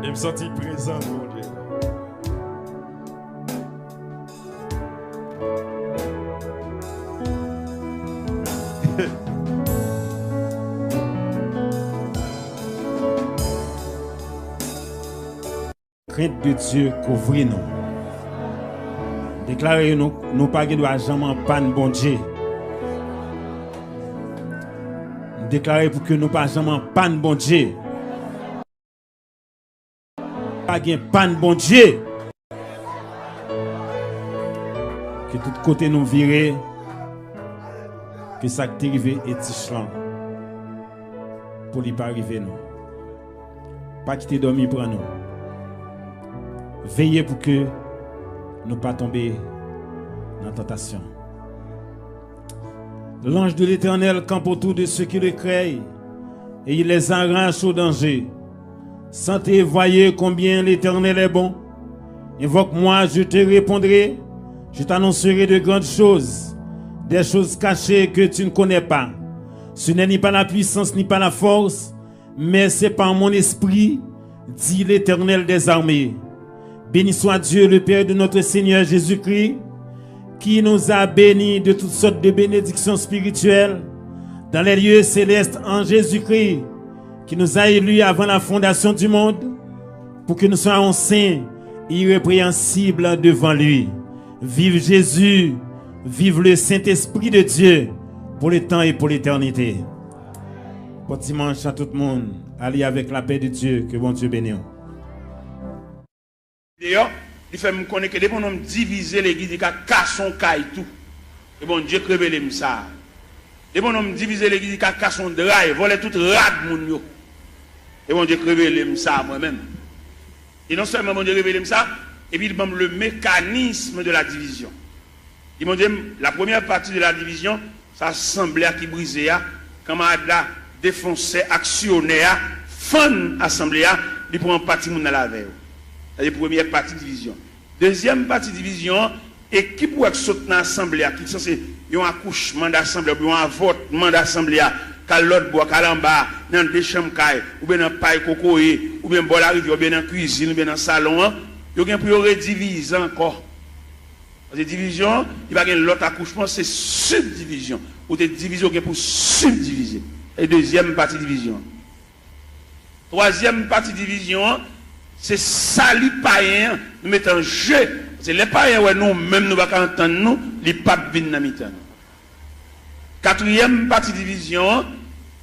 E m santi prezans Bondye. Krent de Dye kouvri nou. Deklare nou, nou pa gen dwa janm an pàn Bondye. M deklare pou ke nou pa janm an pàn Bondye. Pa gen pàn Bondye. Ke tout kote nou vire, ke sa k te rive Etich lan, pou li pa rive nou. Pa kite dòmi pran nou. Veye pou ke nou pa tonbe nan tantasyon. L'ange de l'Éternel campe autour de ceux qui le craignent, et il les arrache au danger. Sentez et voyez combien l'Éternel est bon. Invoque-moi, je te répondrai, je t'annoncerai de grandes choses, des choses cachées que tu ne connais pas. Ce n'est ni par la puissance ni par la force, mais c'est par mon esprit, dit l'Éternel des armées. Béni soit Dieu, le Père de notre Seigneur Jésus-Christ, qui nous a bénis de toutes sortes de bénédictions spirituelles dans les lieux célestes en Jésus-Christ, qui nous a élus avant la fondation du monde, pour que nous soyons saints et irrépréhensibles devant lui. Vive Jésus, vive le Saint-Esprit de Dieu, pour le temps et pour l'éternité. Bon dimanche à tout le monde. Allez avec la paix de Dieu. Que Bon Dieu bénisse. Deyò, li fè m konnen ke depi yon nonm divize legliz, li ka kase yon kay tou. E Bondye k revele m sa. Depi yon nonm divize legliz, li ka kase yon dra, vòlè tout rad moun yo. E Bondye k revele m sa mwen menm. E non sèlman Bondye revele m sa, epi li ban m le mécanisme de la division. Li montre m, la première partie de la division, se asanble a ki brize a, kanmarad la, defonsè, aksyonè a, fann asanble a, li pran pati moun nan l avè yo. Sa se premyè pati divizyon. Dezyèm pati divizyon an, ekip ou wè k sot nan asanble a, ki sanse yon akouchman dasanble a, oubyen yon avòtman dasanble a, k al lòt bò, k al anba, nan de chanm kay, oubyen nan pay kokoye, oubyen bò larivyè, oubyen nan kwizin, oubyen nan salon an, yo gen pou yo redivize ankò. Paske divizyon, li pa gen lòt akouchman, se sibdivizyon. Ou te divize, ou gen pou sibdivize. E dezyèm pati divizyon an. Twazyèm pati divizyon an, se sali payen an, nou mete an je. Paske lè payen wè nou menm nou pa ka antann nou, li p ap vin nan mitan nou. Katriyèm pati divizyon an,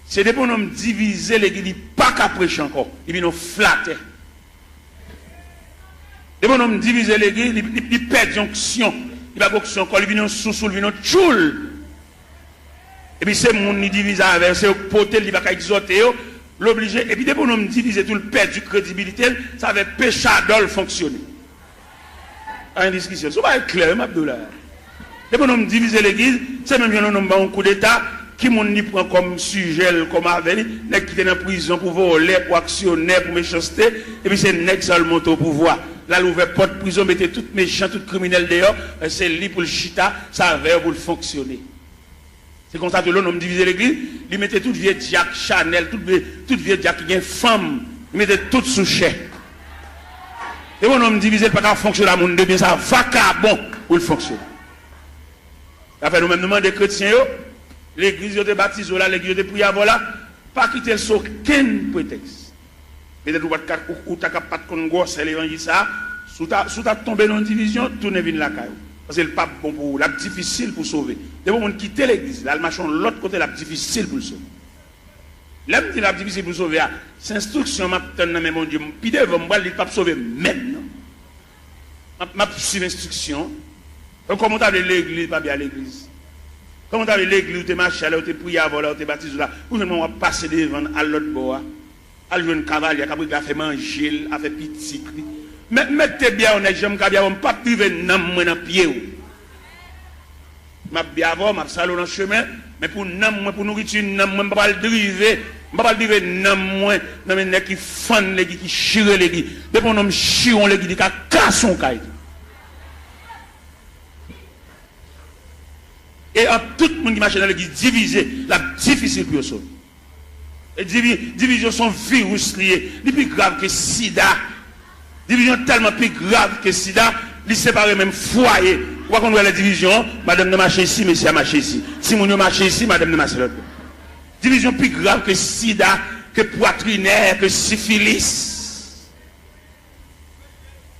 se depi yon nonm divize legliz, li pa ka preche ankò. Li vin yon flatè. Depi yon nonm divize legliz, li, li, li pèdi onksyon. Li pa gen onksyon ankò, li vin yon sousou, li vin yon tchoul. Epi se moun li divize avè yo, se yo k pote l, li pa ka egzòte yo, l oblije. Epi depi yon nonm divize tou, l pèdi kredibilite l, sa fè pechadò l fonksyone. Pa gen diskisyon. Se yon bagay klè, wi, m ap di w la. Depi yon nonm divize legliz, se menm jan yon nonm ba yon koudeta, ki moun li pran kòm sijè l, kòm avè li, nèg ki te nan prizon pou vòlè, pou aksyonè, pou mechanste, epi se nèg sa l monte o pouvwa. L al ouvè pòt prizon, mete tout mechan, tout kriminèl deyò, se li pou l chita, se avè yo pou l fonksyone. Se konsa tou lè yon nonm divize legliz, li mete tout vye dyak Chanèl, tout vye, tout vye dyak ki gen fanm, li mete tout sou chè. Depi yon nonm divize, li pa ka fonksyone a moun de byen, se a vakabon pou l fonksyone. Sa fè nou menm nou mande kretyen yo, legliz yo te batize w la, legliz yo te priye avè w la, pa kite l sou okenn pretèks. Petèt ou pa t ka, ou, ou ta ka pa t konn gwosè levanjil sa a, si w ta, si w ta tonbe nan yon divizyon, tounen vin lakay ou. Paske l p ap bon pou ou, l ap difisil pou w sove. Depi yon moun kite legliz, l al mache yon lòt kote, l ap difisil pou l sove. Lè m di l ap difisil pou l sove a, se enstriksyon m ap tann nan men Bondye. Pi devan m pral di l p ap sove menm non. M ap, m ap swiv enstriksyon. Kòman w ta vle legliz pa byen al legliz? Kòman w ta vle legliz ou te mache a, lè ou te priye avè w la, ou te batize w la, pou jwenn mwen w ap pase devan l al lòt bò a? Al jwenn kavalye a k ap regle afè manje l, afè pitit li. Mèt, mèt te byen yon nèg, jan m ka byen yon, m p ap drive nanm mwen nan pye w. M ap byen avè w, m ap sale w nan chemen, men pou nanm mwen, pou nouriti nanm mwen, m pa pral drive, m pa pral drive nanm mwen nan men nèg ki fann legliz, ki chire legliz. Depi yon nonm chire yon legliz, li ka kase yon kay tou. E ant tout moun ki mache nan legliz divize, l ap difisil pou yo sove. E divi-, divizyon se yon viris li ye. Li pi grav ke sida. Divizyon tèlman pi grav ke sida, li separe menm fwaye. Ou pa konn wè lè divizyon, madanm nan mache isi, mesye a mache isi. Timoun yo mache isi, madanm nan mache lòt bò. Divizyon pi grav ke sida, ke pwatrinè, ke sifilis.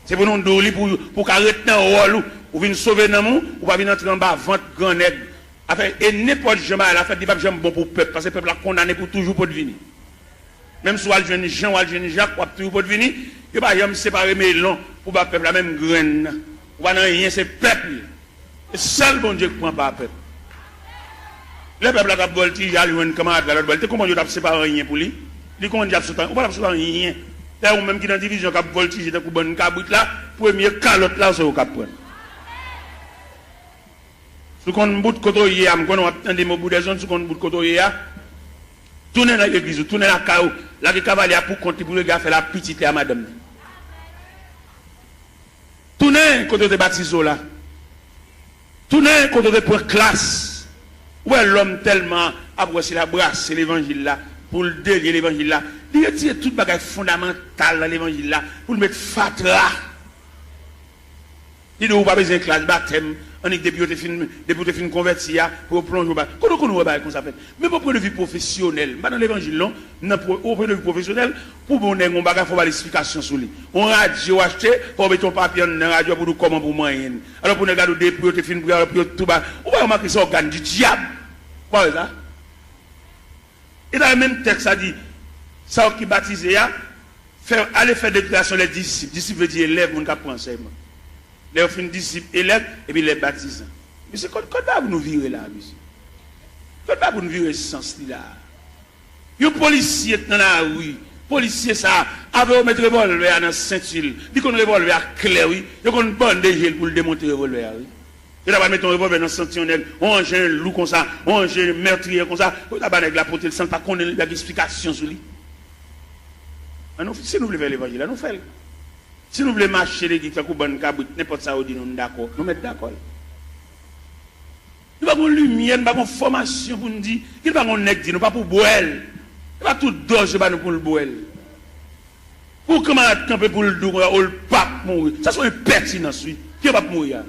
Se pou nou di w li pou, pou w ka ret nan wòl ou. Ou vin sove nanm ou, ou pa vin antre anba vant gran nèg. Afè, e nenpòt jan bagay la fèt, li p ap janm bon pou pèp, paske pèp la kondane pou toujou potvini. Menm si w al jwenn Jan, w al jwenn Jak, w ap toujou potvini. Yo pa janm separe melon pou ba pèp la menm grenn nan. Ou pa nan anyen, se pèp li ye. Se sèl Bondye k pran pa pèp. Lè pèp la t ap vòltije al jwenn kanmarad la lòt bò, li te konprann yo t ap separe anyen pou li? Li konprann li t ap sot anyen? Ou pa t ap sot anyen. Lè ou menm ki nan divizyon k ap vòltije tankou bann kabrit la, premye kalòt la se ou k ap pran. Si w konn bout kote w ye a, m konnen w ap tande m o bout dè zòn, si w konn bout kote w ye a, tounen nan legliz ou, tounen lakay ou, lage kavalye a pou kont li pou l regle afè l a pitit li a madanm li. Tounen kote yo te batize w la. Tounen kote yo te pran klas. Ou wè lòm tèlman ap wè se l ap brase levanjil la, pou l delye levanjil la. Li retire tout bagay fondamantal nan levanjil la, pou l met fatra. Li di w ou pa bezwen klas batèm, annik depi yo te fin, depi w te fin konvèti a, pou yo plonje w ba. Kote w konn wè bagay konsa fèt? Menm o pwen de vi pwofesyonèl, m pa nan levanjil non, m nan pwo-, o pwen de vi pwofesyonèl, pou bon nèg yon bagay, fò w ba l esplikasyon sou li. Yon radyo w achte, fò w mete yon papye anndan radyo a pou di w kòman pou w manyen l. Alò pou nèg la di w depi yo te fin priye, alò pou yo tou ba. Ou pa remake se ògàn di dyab? Ou pa wè sa? E dayè menm tèks la di, sa yo ki batize a, fè, ale fè deklarasyon lè disip. Disip vle di elèv, moun k ap pran ansèyman. Lè yo fin disip, elèv, epi lè batizan. Mesye, kot, kot bagay pou nou vire la, mesye? Kot bagay pou nou vire sans li la? Yon polisye t nan lari. Polisye sa a, avè yo met revòlvè a nan senti l. Li konn revòlvè a klè, wi. Yo konn bande je l pou l demonte revòlvè a, wi. Yo ta pral mete yon revòlvè nan senti yon nèg, yon anjen lou konsa, yon anjen mètriye konsa. Yo ta ba nèg la pote l san l pa konnen, li pa gen esplikasyon sou li. An nou, si nou vle fè levanjil la, nou fè l. Si nou vle mache legliz tankou bann kabrit, nenpòt sa yo di nou, nou dakò, nou mèt dakò l. Nou pa gon limyè, nou pa gon fòmasyon pou n di, ki nou pa gon nèg di nou, pa pou bwè l. E pa tout dòz yo ba nou pou l bwè l. Pou kanmarad kanpe pou l di w konsa, o l p ap mouri. Sa se yon enpètinans, wi. Ki yo p ap mouri a?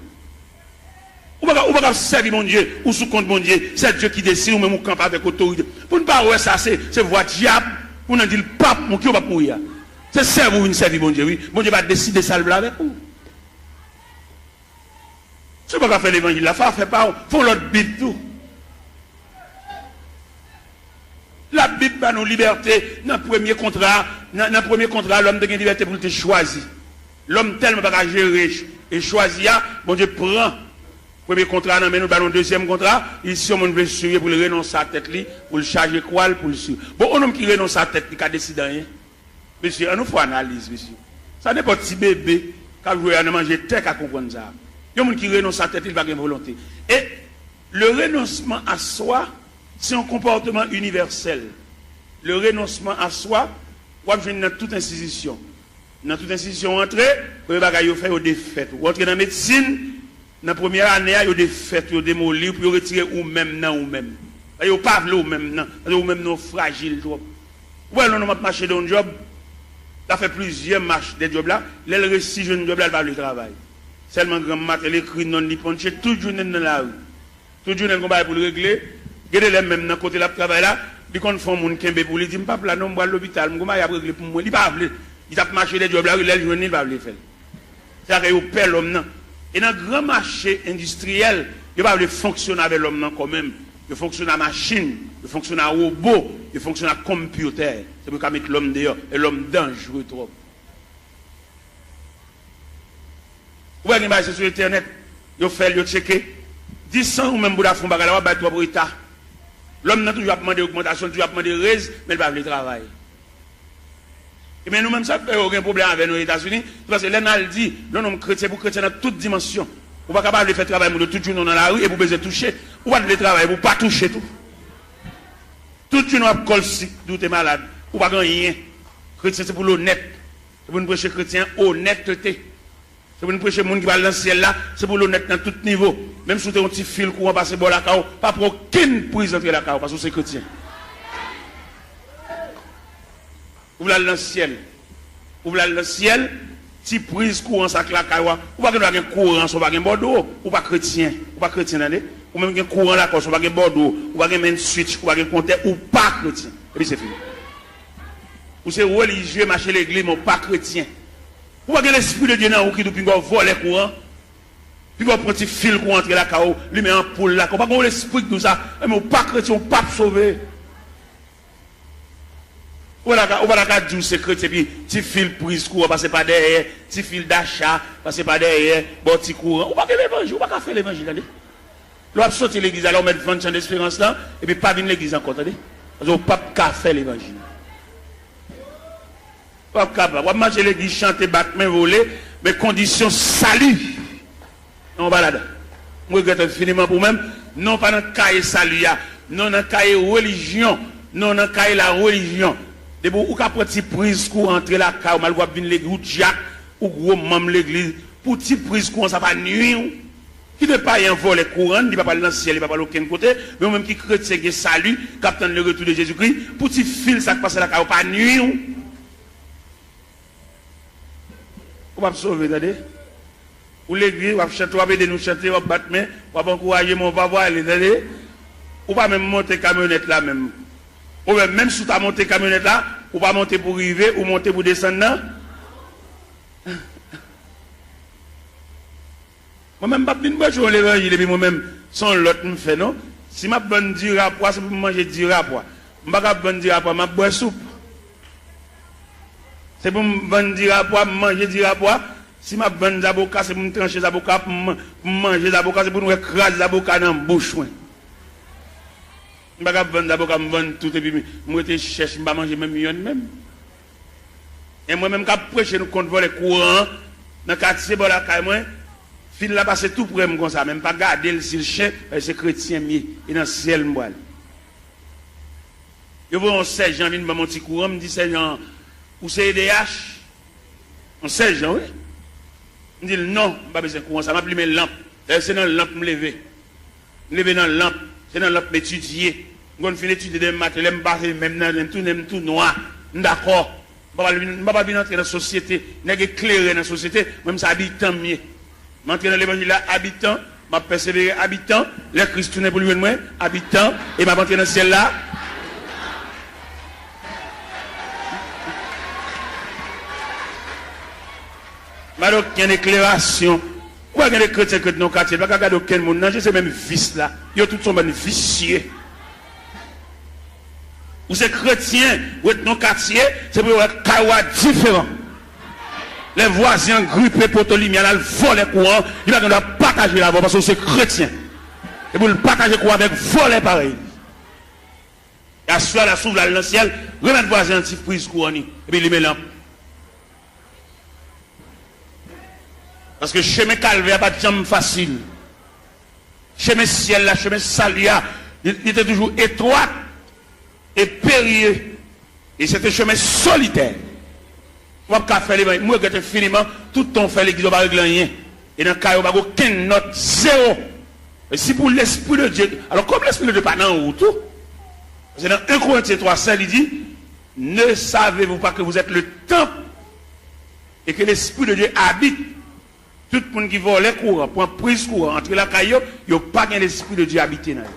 Ou pa ka, ou pa ka sèvi Bondye, ou sou kont Bondye, c'est Dieu qui décide, ou menm ou kanpe avèk otorite. Pou n pa wè sa, se, se vwa dyab, pou n di l p ap mouri, ki yo p ap mouri a? Se sèvi w vin sèvi Bondye, wi. Bondye pa deside sa l vle avèk ou. Si w pa ka fè levanjil la, fè afè pa w, fè yon lòt Bib tou. Labib ba nou libète nan premye kontra, nan, nan premye kontra, lòm te gen libète pou l te chwazi. Lòm tèlman pa ka jere ch-, e chwazi a, Bondye pran premye kontra nan men nou, ba nou dezyèm kontra, li si yon moun vle swiv pou l renonse a tèt li, pou l chaje kwa l, pou l swiv. Bon, yon nonm ki renonse a tèt li ka deside anyen? Mesye, an nou fè analiz, mesye. Sa nenpòt ti bebe k ap jwe a nan manje tè ka konprann sa. Yon moun ki renonse a tèt li, li pa gen volonte. E le renoncement à soi, se yon konpòtman inivèsèl. Le renoncement à soi, w ap jwenn nan tout enstitisyon. Nan tout enstitisyon w antre, premye bagay yo fè, yo defèt ou. W antre nan medsin, nan premyè ane a, yo defèt ou, yo demoli w pou yo retire ou menm nan ou menm. Yo pa vle ou menm nan, paske ou menm nan w frajil twòp. Ou wè yon nonm ap mache de yon djòb, l ap fè plizyè mach de djòb la, lè l resi jwenn djòb la, l pa vle travay. Sèlman granm maten, l ekri non l, li ponche, tout jounen l nan lari. Tout jounen l gon bagay pou l regle. Gen de lè menm nan kote l ap travay la, li konn fè yon moun kenbe pou li, di, "M p ap la non, m pral lopital, m gon bagay y ap regle pou mwen." Li pa vle. Li t ap mache de djòb la, wi, lè l jwenn li, li pa vle fè l. Se sa k fè yo pè lòm nan. E nan gran mache endistriyèl, yo pa vle fonksyone avè lòm nan kò menm. Yo fonksyone a machin, yo fonksyone a wobo, yo fonksyone a konpyotè. Se pou yo ka met lòm deyò, e lòm danjre twòp. Ou wè gen bagay se sou entènèt, yo fè l, yo tcheke. Di san ou menm pou ta fè yon bagay la, w ap bay twòp reta. Lòm nan toujou ap mande ogmantasyon, toujou ap mande rèz, men l pa vle travay. Ebyen, nou menm, sa k fè yo gen pwoblèm avè nou Etazini, se paske lè n al di, lè yon nonm kretyen pou kretyen nan tout dimansyon. Ou pa ka pa vle fè travay moun yo tout jounen w nan lari epi w bezwen touche. Ou pa t vle travay epi w pa touche tou. Tout jounen w ap kòl sik, di w te malad, ou pa gen anyen. Kretyen se pou l onèt. Se pou n preche kretyen onètete. Se pou n preche moun ki pral nan syèl la, se pou l onèt nan tout nivo. Menm si w te yon ti fil kouran pase bò lakay w, pa pran okenn priz antre lakay w, paske w se kretyen. Ou vle al nan syèl. Ou vle al nan syèl, ti priz kouran sa k lakay w a. Ou pa gen dwa gen kouran san w pa gen bòdwo. Ou pa kretyen. Ou pa kretyen, tande. Ou menm gen kouran lakay w san w pa gen bòdwo. Ou pa gen main switch, ou pa gen kontè, ou pa kretyen. Epi se fini. Ou se relijye, mache legliz, men w pa kretyen. Ou pa gen Lespri de Dye nan ou ki di w pinga w vòlè kouran, pinga w pran ti fil kouran antre lakay ou, limen anpoul lakay ou. Ou pa gen yon lespri ki di w sa, enben ou pa kretyen, ou p ap sove. Ou pa ta ka, ou pa ta ka di w se kretyen, epi ti fil priz kouran pase pa dèyè, ti fil dacha pase pa dèyè, ba w ti kouran. Ou pa gen levanjil, ou pa ka fè levanjil, tande. Lè w ap soti legliz la, lè w mèt vann chan desperans lan, epi pa vin legliz ankò, tande. Paske w p ap ka fè levanjil. W ap kapab. W ap mache legliz, chante, bat men, vole, men kondisyon sali nan yon pa ladan. M regrèt enfiniman pou mwen. Non, pa nan kaye sali a. Non, nan kaye relijyon. Non, nan kaye larelijyon. Depi ou ka pran ti priz kouran antre lakay ou, malgre w ap vin legliz, ou dyak, ou gwo manm legliz, pou ti priz kouran sa pa nwi w. Kite payen an vòlè kouran, li pa pral nan syèl, li pa pral okenn kote, men ou menm ki kretyen gen sali, k ap tann le retour de Jezikri, pou ti fil sa k pase lakay ou pa nwi w. Ou p ap sove, tande. Ou legliz, w ap chante, w ap ede nou chante, w ap bat men, w ap ankouraje, men w pa pwale, tande. Ou pa menm monte kamyonèt la menm. Ou menm, menm si w ta monte kamyonèt la, ou pa monte pou rive, ou monte pou desann nan. Mwen menm, m p ap vin preche yon levanjil epi mwen menm, se yon lòt m fè, non. Si m ap vann dira pwa, se pou m manje dira pwa. M pa ka ap vann dira pwa, m ap bwè soup. Se pou m vann dira pwa, m manje dira pwa. Si m ap vann zaboka, se pou m tranche zaboka, pou m, pou m manje zaboka, se pou nou wè kraz zaboka nan bouch mwen. M pa ka ap vann zaboka, m vann tout, epi m, m rete chèch, m pa manje menm yonn menm. E mwen menm k ap preche nou kont vòlè kouran an, nan katye bò lakay mwen, fil la pase tou pre m konsa, men m pa gade l si l chen, paske se kretyen m ye, e nan syèl m pral. Yo voye yon sèjan vin ban m yon ti kouran, m di sèjan an, ou se E D H? Yon sèjan, wi. M di l, non, m pa bezwen kouran sa, m ap limen lanp. Dayè, se nan lanp m leve. M leve nan lanp, se nan lanp m etidye. M konn fin etidye demen maten, lè m pase, menm nan, menm tou, menm tou nwa. M dakò. M pa pral vin, m pa pral vin antre nan sosyete. Nèg eklere nan sosyete, mwen, m se abitan m ye. M antre nan levanjil la abitan, m ap pèsevere abitan, lè Kris tounen pou l jwenn mwen, abitan, e m ap antre nan syèl la. M pa gen okenn eklerasyon. Ou pa gen de kretyen k ret nan katye, pa ka gade okenn moun nan je, se menm vis la. Yo tout se yon bann visye. Ou se kretyen, ou ret nan katye, se pou yo wè kay ou a diferan. Lè vwazen an gripe poto limyè l al vòlè kouran, li pa gen dwa pataje l avè w paske ou se kretyen. E pou l pataje kouran avèk vòlè parèy li. E aswè a la, si w vle al nan syèl, remèt vwazen an ti priz kouran li, epi limen lanp. Paske chemen kalvè a pa t janm fasil. Chemen syèl la, chemen sali a, li, li te toujou etwat e perye. E se te chemen solitè. Ou p ap ka fè levanjil. Mwen regrèt enfiniman, tout tan w fè legliz, ou pa regle anyen. E nan kay ou, pa gen okenn nòt, zewo. E si pou Lespri de Dye, alò, kòm Lespri de Dye pa nan ou tou, paske nan en Korentyen twa sèz, li di, ne savez-vous pas que vous êtes le temple et que l'Esprit de Dieu habite? Tout moun ki vòlè kouran, pran priz kouran, antre lakay yo, yo pa gen Lespri de Dye abite nan yo.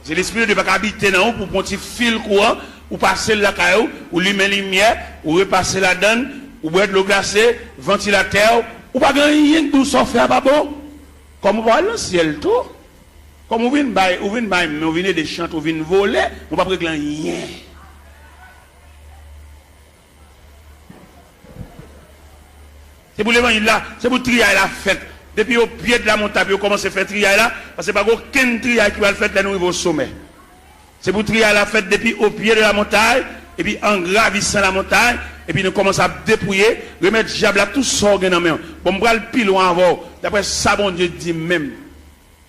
Se Lespri de Dye pa ka abite nan ou pou pran ti fil kouran, ou pase l lakay ou, ou limen limyè, ou repase ladann, ou bwè dlo glase, vantilatè, ou pa gen anyen k di w sa w fè a pa bon. Kòm ou pa al nan syèl tou, kòm ou vin bay, ou vin bay, men ou vin ede chante, ou vin vole, ou p ap regle anyen. Se pou levanjil la, se pou triyay la fèt. Depi o pye de la montagne, pou yo kòmanse fè triyay la, paske pa gen okenn triyay ki pral fèt lè nou rive o somè. Se pou triyay la fèt depi o pye de la montagne, epi an gravisan la montagne, epi nou kòmanse ap depouye, remèt dyab la tout sa w gen nan men w. Bon, m pral pi lwen avè w, daprè sa Bondye di m menm.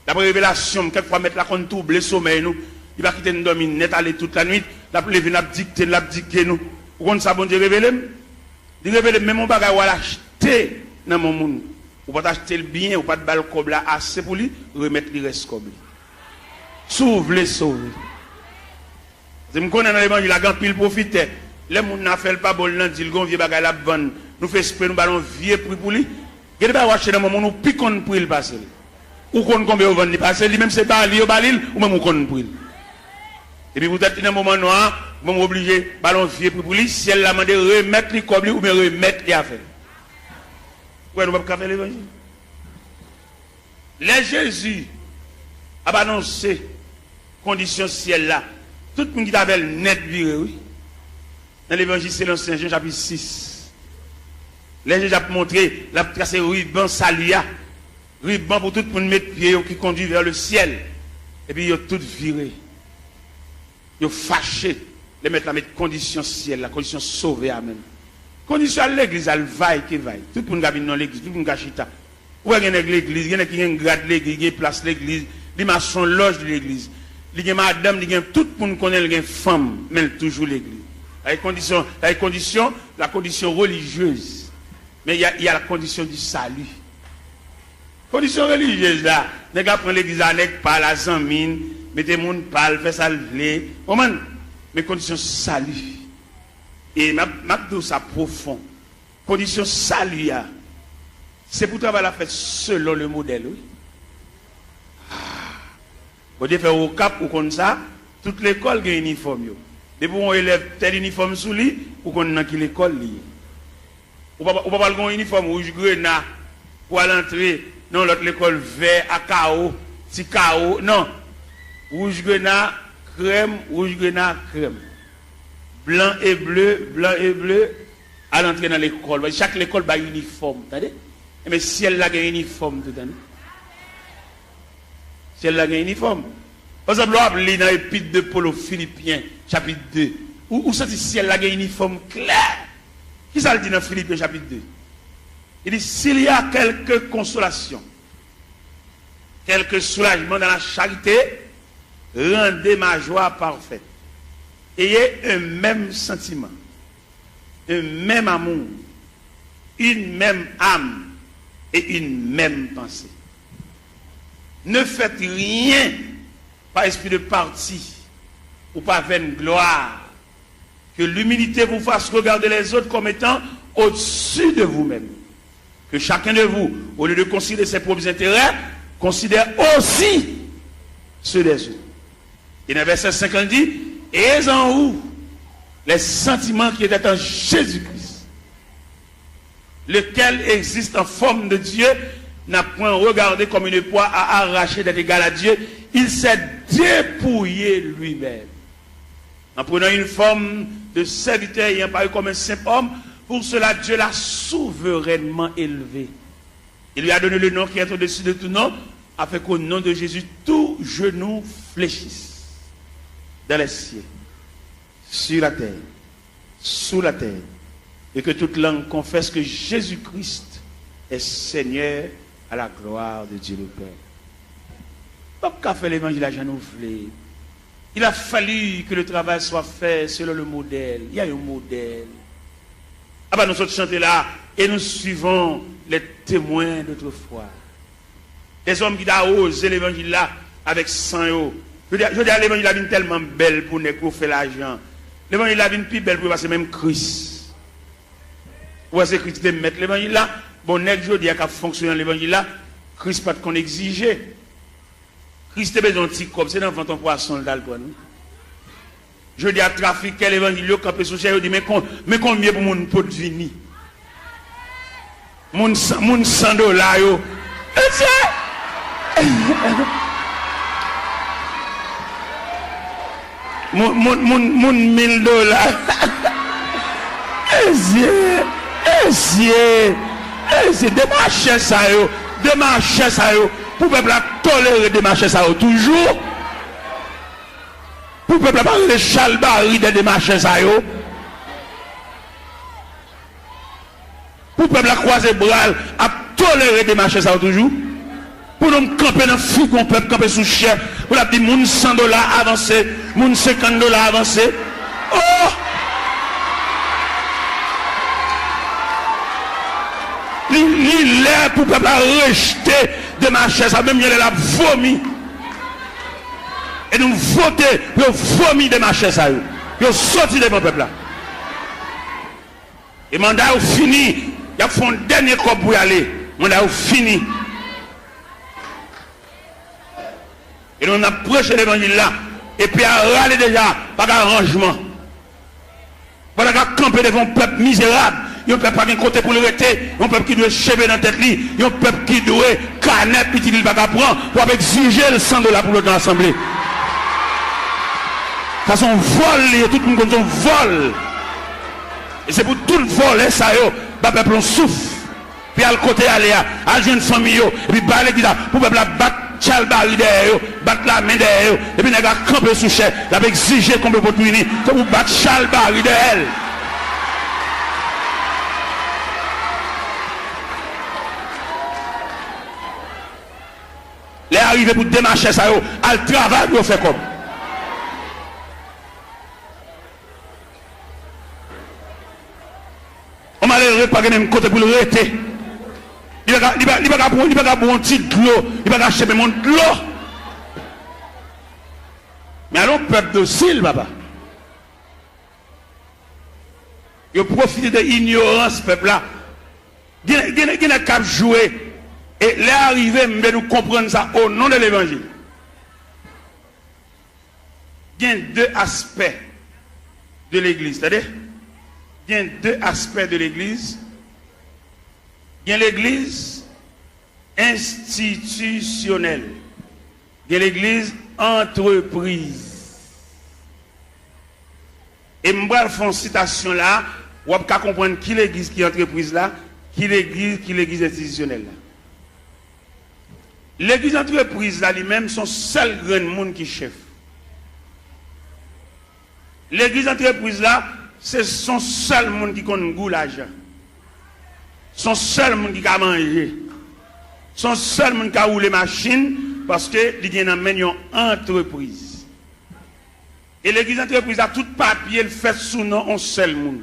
Daprè revelasyon m, kèk fwa Mèt la konn twouble somèy nou. Li pa kite n dòmi nèt ale tout lannuit. L ap leve, l ap dikte n, l ap dike nou. Ou konn sa Bondye revele m? Li revele m menm yon bagay w al achte nan men yon moun. Ou pa t achte l byen, ou pa t ba l kòb la ase pou li, remèt li rès kòb li. Si w vle sove. Paske m konnen nan levanjil la, gen anpil pwofitè. Lè moun nan fè l pa bon, l nan di l gen yon vye bagay l ap vann. Nou fè espre nou ba l yon vye pri pou li. Gen de bagay w achte nan men moun ou pi konn pri l pase l. Ou konn konbyen yo vann li pase l, li menm se ba li yo ba li l, ou menm ou konn pri l. Epi poutèt li nan moman nwa a, ou menm ou oblije ba l yon vye pri pou li, syèl la mande remèt li kòb li oubyen remèt li afè l. Ou wè nou p ap ka fè levanjil. Lè Jezi ap anonse kondisyon syèl la, tout moun ki t avè l nèt vire, wi. Nan levanjil selon Sen Jan, chapit sis, lè Jezi ap montre, l ap trase riban sali a, riban pou tout moun met pye yo ki kondui vè le syèl, epi yo tout vire. Yo fache lè Mèt la met kondisyon syèl la, kondisyon sove a menm. Kondisyon al legliz, al vay ke vay. Tout moun ka vin nan legliz, tout moun ka chita. Ou wè gen nèg legliz, gen nèg ki gen grad legliz, gen plas legliz, li mache yon lòj legliz. Li gen madanm, li gen tout moun konnen l gen fanm, men l toujou legliz. Sa se kondisyon, sa se kondisyon, la condition religieuse. Men y a, y a la condition du salut. Kondisyon relijyez la, nèg la pran legliz la, nèg pa la, zanmi n, mete moun pa l, fè sa l vle. Konprann? Men kondisyon sali. E m ap, m ap di w sa pwofon. Kondisyon sali a, se pou travay la fèt selon le modèl, wi. Ah. Bondye fè w Okap, ou konn sa, tout lekòl gen inifòm yo. Depi w wè yon elèv tèl inifòm sou li, ou konn nan ki lekòl li ye. Ou pa, ou pa pral gen yon inifòm wouj grena pou al antre nan yon lòt lekòl vè a kawo, ti kawo, non. Wouj grena, krèm, wouj grena, krèm. Blan e ble, blan e ble, al antre nan lekòl. Chak lekòl bay inifòm, tande? Enben, syèl la gen inifòm tou, tande? Syèl la gen inifòm. Pa egzanp, lè w ap li nan Epître de Paul aux Philippiens, chapit de, ou, ou santi syèl la gen inifòm klè. Kisa l di nan Filipyen chapit de? Li di, s'il y a quelque consolation, quelque soulagement dans la charité, rendez ma joie parfaite. Ayez un même sentiment, un même amour, une même âme et une même pensée. Ne faites rien par esprit de parti ou par vaine gloire. Que l'humilité vous fasse regarder les autres comme étant au-dessus de vous-même. Que chacun de vous, au lieu de considérer ses propres intérêts, considère aussi ceux des autres. Et dans verset cinq, il dit, ayez en vous les sentiments qui étaient en Jésus-Christ, lequel existe en forme de Dieu, n'a point regardé comme une proie à arracher d'être égal à Dieu, il s'est dépouillé lui-même, en prenant une forme de serviteur, ayant paru comme un simple homme. Pour cela, Dieu l'a souverainement élevé et lui a donné le nom qui est au-dessus de tout nom, afin qu'au nom de Jésus, tout genou fléchisse dans les cieux, sur la terre, sous la terre, et que toute langue confesse que Jésus-Christ est Seigneur, à la gloire de Dieu le Père. W ap ka fè levanjil la jan nou vle. Il a fallu que le travail soit fait selon le modèle. Il y a un modèle. Apa nou sot chante la, et nous suivons les témoins d'autrefois. Dèzòm ki ta woze levanjil la avèk san yo. Jodi a, jodi a levanjil la vin tèlman bèl pou nèg pou yo fè lajan. Levanjil la vin pi bèl pou yo pase menm Kris. Ou wè se Kris ki te mèt levanjil la. Bon, nèg jodi a k ap fonksyone nan levanjil la, Kris pa t konn egzije. Kris te bezwen yon ti kòb, se nan vant yon pwason l t al pran l wi. Jodi a, trafikè levanjil yo kanpe sou chè, yo di, men, kon, men konbyen pou moun pot vini. Moun san, moun san dola yo. Mesye! Moun, moun, moun, moun mil dola. Mesye! Mesye! Mesye! Demachè sa yo! Demachè sa yo! Pou pèp la tolere demachè sa yo toujou? Pou pèp la pa rele chalbari dè demachè sa yo? Pou pèp la kwaze bra l ap tolere demachè sa yo toujou? Pou nou kanpe nan figi yon pèp kanpe sou chè, pou l ap di moun san dola avanse, moun senkant dola avanse? Oh! Li, li lè pou pèp la rejte demachè sa, menm jan lè l ap vomi. E nou vote pou yo vomi demachè sa yo. Pou yo soti devan pèp la. E manda yo fini. Y ap fè yon dènye kòb pou y ale. Manda yo fini. E nou menm n ap preche levanjil la. Epi a rale deja, pa gen aranjman. Pandan k ap kanpe devan yon pèp mizerab, yon pèp pa gen kote pou l rete, yon pèp ki dwe cheve nan tèt li, yon pèp ki dwe kanè pitit li pa ka pran, w ap egzije l san dola pou l nan asanble. Sa se yon vòl li ye, tout moun konn se yon vòl. E se pou tout vòlè sa yo ba pèp la yon souf. Pou y al kote y ale a, al jwenn fanmi yo, epi ba legliz la, pou pèp la bat chalbari dèyè yo, bat lamen dèyè yo, epi nèg la kanpe sou chè, l ap egzije konbyen pot pou vini, se pou bat chalbari dèyè l. Rive pou demachè sa yo al travay pou yo fè kòb. Yon malere pa gen menm kote pou l rete. Li pa ka, li pa, li pa ka pran, li pa ka bwè yon ti dlo, li pa ka achte menm yon dlo. Men ale yon pèp dosil, papa. Yo pwofite de inyorans pèp la. Gen, gen, gen nèg k ap jwe. E lè a rive, m vle nou konprann sa o non de levanjil. Gen de aspè de legliz, tande. Gen de aspè de legliz. Gen legliz enstitisyonèl. Gen legliz antrepriz. E m pral fè yon sitasyon la, w ap ka konprann ki legliz ki antrepriz la, ki legliz, ki legliz enstitisyonèl la. Legliz antrepriz la li menm, se yon sèl grenn moun ki chèf. Legliz antrepriz la, se, se yon sèl moun ki konn gou lajan. Se yon sèl moun ki ka manje. Se yon sèl moun ki ka woule machin, paske li gen nan men l yon antrepriz. E legliz antrepriz la, tout papye l fèt sou non yon sèl moun.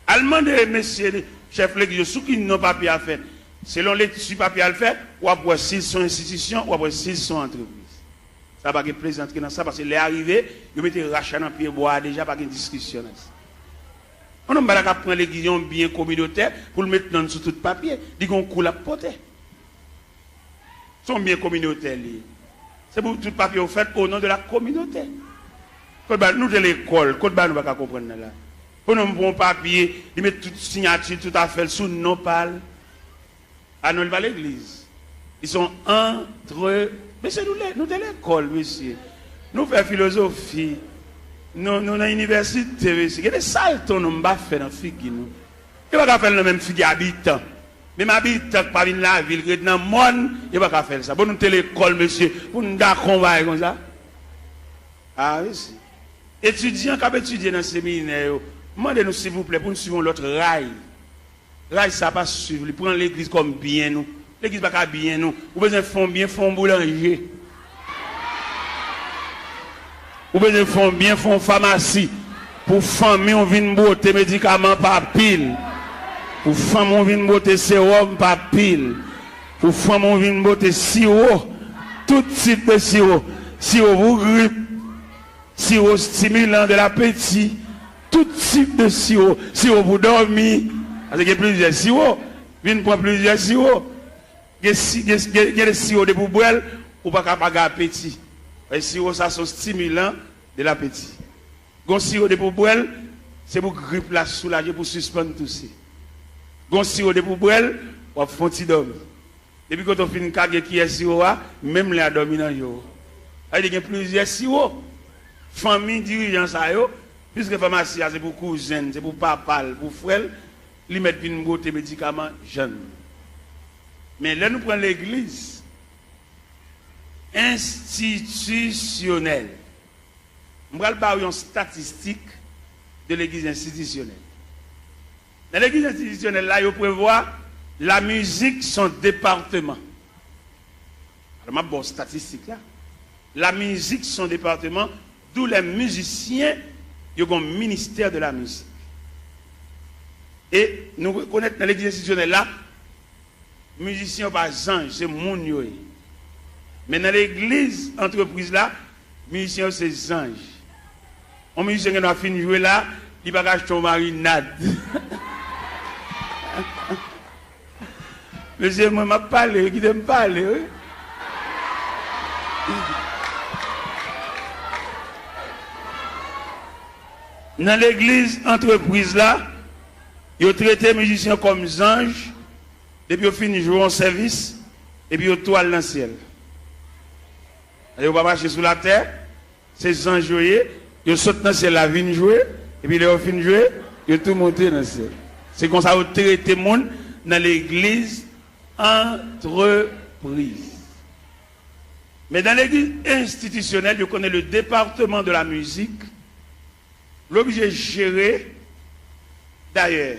Al mande mesye chèf legliz yo sou ki non papye a fèt. Selon lekti papye a l fè, w ap wè si l se yon enstitisyon, w ap wè si l se yon antrepriz. Sa pa gen plezantri nan sa, paske lè a rive, yo mete racha nan pye bwa a deja, pa gen diskisyon nan sa. Yon nonm pa ta ka pran legliz, yon byen kominotè, pou l met non l sou tout papye. Li gen yon kou l ap pote. Se yon byen kominotè li ye. Se pou tout papye yo fèt au nom de la communauté. Kot ba nou te lekòl, kot ba nou pa ka konprann nan la. Pou nou pran yon papye, li met tout siyati, tout afè l sou non pa l. A non, li pa legliz. Li se yon antre-, mesye, nou le-, nou te lekòl, mesye. Nou fè filozofi. Nou, nou nan inivèsite, mesye. Gade salte yon nonm pa fè nan figi nou. Yo pa ka fè l nan menm figi abitan. Menm abitan k pa vin lavil, ki ret nan mòn, yo pa ka fè l sa. Bon, nou te lekòl, mesye, pou n dakò yon bagay konsa. A, mesye. Etidyan k ap etidye nan seminè yo, m mande nou, silvouplè, pou n swiv yon lòt ray. Ray sa pa swiv li, pran legliz kòm byen nou. Legliz pa ka byen nou. Ou bezwen fè yon byen, fè yon boulanje. Ou bezwen fè yon byen, fè yon famasi. Pou fanmi w vin bwote medikaman pa pil. Pou fanmi w vin bwote sewòm pa pil. Pou fanmi w vin bwote siwo. Tout tip de siwo. Siwo pou grip. Siwo stimilan de lapeti. Tout tip de siwo. Siwo pou dòmi. Paske gen plizyè siwo. Vin pran plizyè siwo. Gen si-, gen, gen, gen de siwo depi w bwè l, ou pa ka pa gen apeti. E siwo sa se yon stimilan de lapeti. Gon siwo depi w bwè l, se pou grip la soulaje, pou sispann touse. Gon siwo depi w bwè l, w ap fè yon ti dòmi. Depi kote w fin kage kiyè siwo a, menm lè a dòmi nan je w. Sa vle di gen plizyè siwo. Fanmi dirijan sa yo, piske famasi a se pou kouzen l, se pou papa l, pou frè l, li mèt vin bwote medikaman jan l. Men lè nou pran legliz enstitisyonèl, m pral ba w yon statistik de legliz enstitisyonèl. Nan legliz enstitisyonèl la, yo prevwa lamizik se yon depatman. Alò, m ap ba w statistik la. Lamizik se yon depatman, d'où les musiciens, yo gen yon ministè de la mizik. E nou rekonèt nan legliz enstitisyonèl la, mizisyen yo pa zanj, se moun yo ye. Men nan legliz antrepriz la, mizisyen yo se zanj. Yon mizisyen gen dwa fin jwe la, li pa ka achte yon marinad. Mesye, mwen m ap pale, wi, kite m pale, wi. Nan legliz antrepriz la, yo trete mizisyen kòm zanj, depi yo fin jwe yon sèvis, epi yo tou al nan syèl. Yo pa mache sou latè, se zanj yo ye, yo sot nan syèl la vin jwe, epi lè yo fin jwe, yo tou monte nan syèl. Se konsa yo trete moun nan legliz antrepriz. Men nan legliz enstitisyonèl, yo konnen le département de la musique, l oblije jere. Dayè,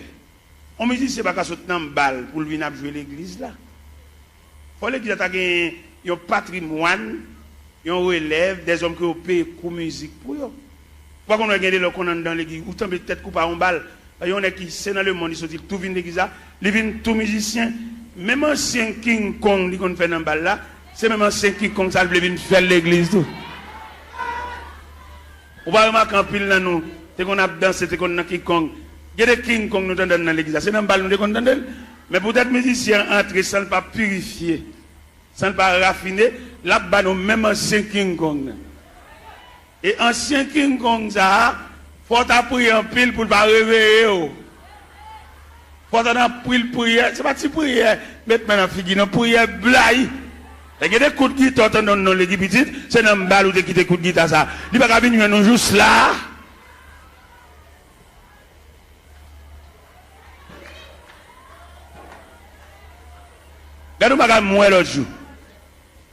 yon mizisyen pa ka sot nan bal pou l vin ap jwe legliz la. Fò legliz la ta gen yon patrimwàn, yon relèv, dèzòm ke yo peye kou mizik pou yo. Ou pa konn wè gen de lè w konn anndan legliz, ou tonbe tèt kou pa yon bal. Yon nèg ki se nan lemonn li soti, li tou vin legliz la, li vin tou mizisyen. Menm ansyen King Kong li konn fè nan bal la, se menm ansyen King Kong sa l vle vin fè l legliz tou. Ou pa remake anpil nan nou te konn ap danse, te konn nan King Kong. Gen de King Kong nou tande nan legliz la, se nan bal nou te konn tande l. Men poutèt mizisyen an antre san l pa pirifye, san l pa rafine, l ap ba nou menm ansyen King Kong nan. E ansyen King Kong sa a, fò w ta priye anpil pou l pa reveye w. Fò w ta nan anpil priyè, se pa ti priyè met men nan figi non, priyè blayi. Lè gen de kout gita w tande w nan legliz pitit, se nan bal ou te kite kout gita sa. Li pa ka vin jwenn nou jous la. Gade yon bagay m wè lòt jou.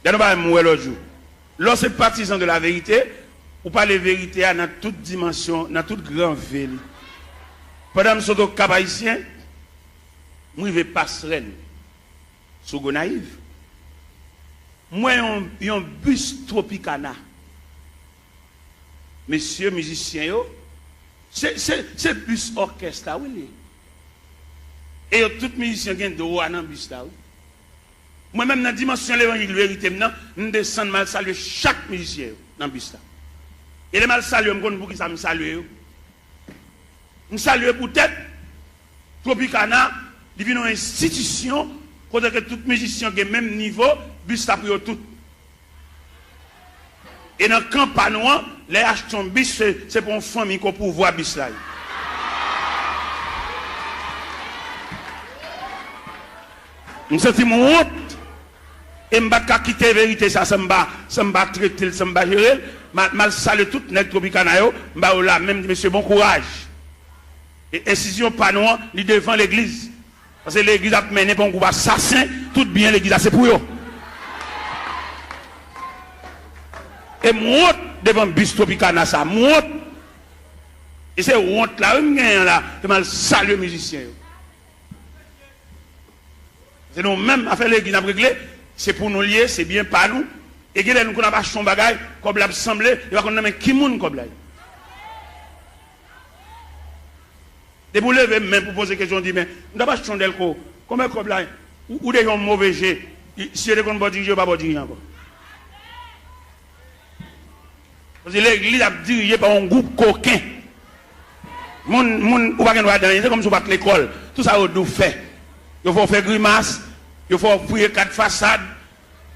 Gade yon bagay m wè lòt jou. Lè w se patizan de la verite, ou pale verite a nan tout dimansyon, nan tout gran ve li. Pandan m sot Okap Ayisyen, m rive Pasrèn, sou Gonayiv. M wè yon, yon bis Tropicana. Mesye mizisyen yo, se, se, se bis òkès la, wi, li ye. E yo tout mizisyen gen dwa nan bis la, wi. Mwen menm, nan dimansyon levanjil verite m nan, m desann, m al salye chak mizisyen yo nan bis la. E lè m al salye yo, m konn poukisa m salye yo. M salye poutèt Tropicana, li vin yon enstitisyon kote ke tout mizisyen gen menm nivo, bis la pou yo tout. E nan kan pa nou an, lè y achte yon bis, se, se pou yon fanmi ke w pouvwa bis la ye. M santi m wont, e m pa t ka kite verite sa san m pa, san m pa trete l, san m pa jere l. M a, m al salye tout nèg Tropicana yo, m ba yo lamen, m di, "Mesye, bon kouraj." E enstitisyon pa nou an, li devan legliz. Paske legliz ap mennen pa yon gwoup asasen, tout byen legliz la se pou yo. E m wont devan bis Tropicana sa, m wont. E se wont la, wi, m genyen la, ke m al salye mizisyen yo. Se nou menm, afè legliz n ap regle, se pou nou l ye, se byen pa nou. E gen lè nou konn ap achte yon bagay, kòb la ap sanble, yo pa konn nan men ki moun kòb la ye. Depi w leve men pou poze kesyon, w di, "Men, m t ap achte yon dèlko, konbyen kòb la ye?" Ou, ou deja yon move je. Si yo te konn ba w dirije, yo pa ba w dirije ankò. Paske legliz ap dirije pa yon gwoup koken. Moun, moun, ou pa gen dwa di anyen, se kòmsi w pa t lekòl. Tout sa yo di w fè. Yo fè w fè grimas, yo fè w fouye kat fasad,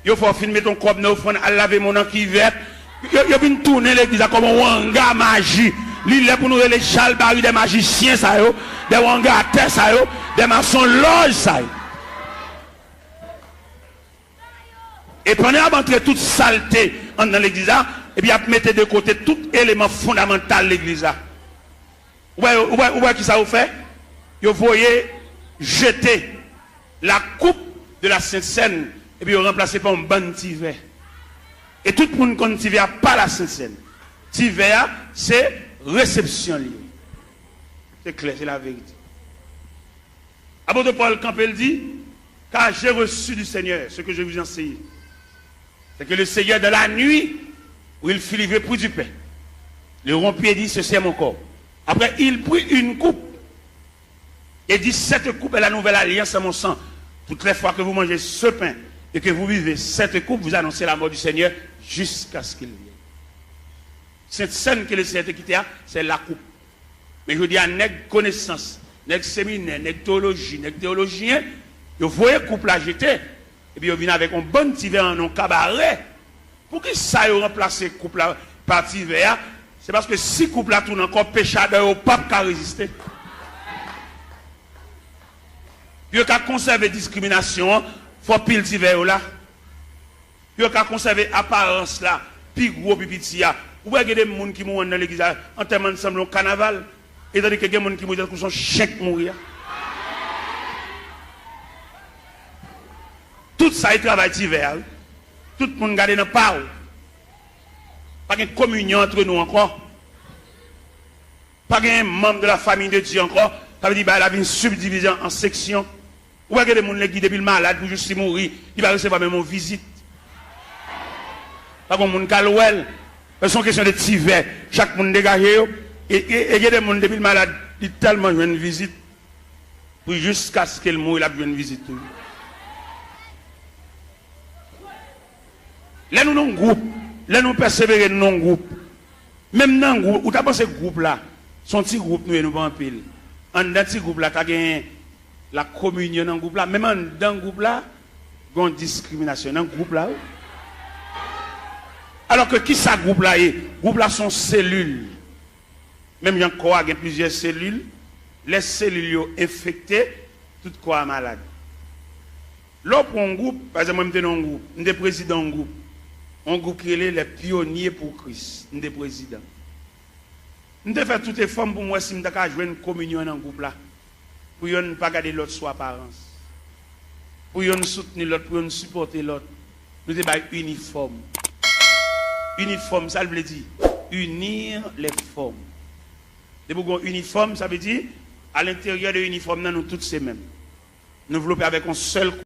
yo fè w fin mete yon kòb nan ofrann, al lave men w nan kivèt. Yo, yo vin tounen legliz la kòm yon wanga maji. Li lè pou nou rele chalbari dè majisyen sa yo, dè wangatè sa yo, dè masonlòj sa yo. E pandan y ap antre tout salte anndan legliz la, epi y ap mete de kote tout eleman fondamantal legliz la. Ou wè, ou wè, ou wè kisa yo fè? Yo voye jete la coupe de la Sainte Seine, epi yo ranplase pa yon bann ti vè. E tout moun konn ti vè a pa la Sainte Seine. Ti vè a, se resepsyon li ye. Se klè, se laverite. Apôtre Paul kanpe, l di, "Car j'ai reçu du Seigneur ce que je vous ai enseigné. C'est que le Seigneur, dans la nuit où il fit livrer pour du pain, le rompit et dit, 'Ceci est mon corps.' Après, il prit une coupe et dit, 'Cette coupe est la nouvelle alliance en mon sang. Toutes les fois que vous mangez ce pain et que vous buvez cette coupe, vous annoncez la mort du Seigneur jusqu'à ce qu'il vienne.'" Sent Sèn ke Lesenyè te kite a, se lakoup. Men jodi a, nèg konesans, nèg seminè, nèg teyoloji, nèg teyolojyen, yo voye koup la jete, epi yo vin avèk yon bann ti vè an yon kabarè. Poukisa yo ranplase koup la pa ti vè a? Se paske si koup la tounen ankò, peche adan yo p ap ka reziste. Pou yo ka konsève diskriminasyon an, fò pil ti vè yo la. Pou yo ka konsève aparans la, pi gwo, pi piti a. Ou wè gen de moun ki mouri anndan legliz la, antèman l sanble yon kanaval. Etandike gen moun ki mouri tankou se yon chen k mouri a. Tout sa e travay ti vè a, wi. Tout moun gade nan pa w. Pa gen kominyon antre nou ankò. Pa gen manm de la famille de Dieu ankò. Sa vle di bagay la vin sibdivize an seksyon. Ou wè gen de moun, lè ki depi l malad pou jis li mouri, li pa resevwa menm yon vizit. Pa gen moun k al wè l. Se yon kesyon de ti vè. Chak moun degaje yo. E, e, e gen de moun, depi l malad, li tèlman jwenn vizit. Pou jiskaske l mouri, l ap jwenn vizit toujou. Lè nou nan yon gwoup, lè nou pèsevere, nou nan yon gwoup. Menm nan gwoup, ou ta panse gwoup la, se yon ti gwoup nou ye, nou pa anpil. Anndan ti gwoup la, ta gen lakominyon nan gwoup la, menm anndan gwoup la, gen yon diskriminasyon nan gwoup la, wi. Alò ke kisa gwoup la ye? Gwoup la se yon selil. Menm jan kò a gen plizyè selil, lè selil yo enfekte, tout kò a malad. Lè w pran yon gwoup, pa egzanp, mwen m te nan yon gwoup, m te prezidan yon gwoup. Yon gwoup ki rele Les Pionniers pour Christ, m te prezidan. M te fè tout efò m pou m wè si m ta ka jwenn kominyon nan gwoup la. Pou yonn pa gade lòt sou aparans. Pou yonn soutni lòt, pou yonn sipòte lòt. Nou te bay inifòm. Inifòm, sa l vle di? Unir les formes. Depi w gen yon inifòm, sa vle di, alenteryè de inifòm nan, nou tout se menm. Nou vlope avèk yon sèl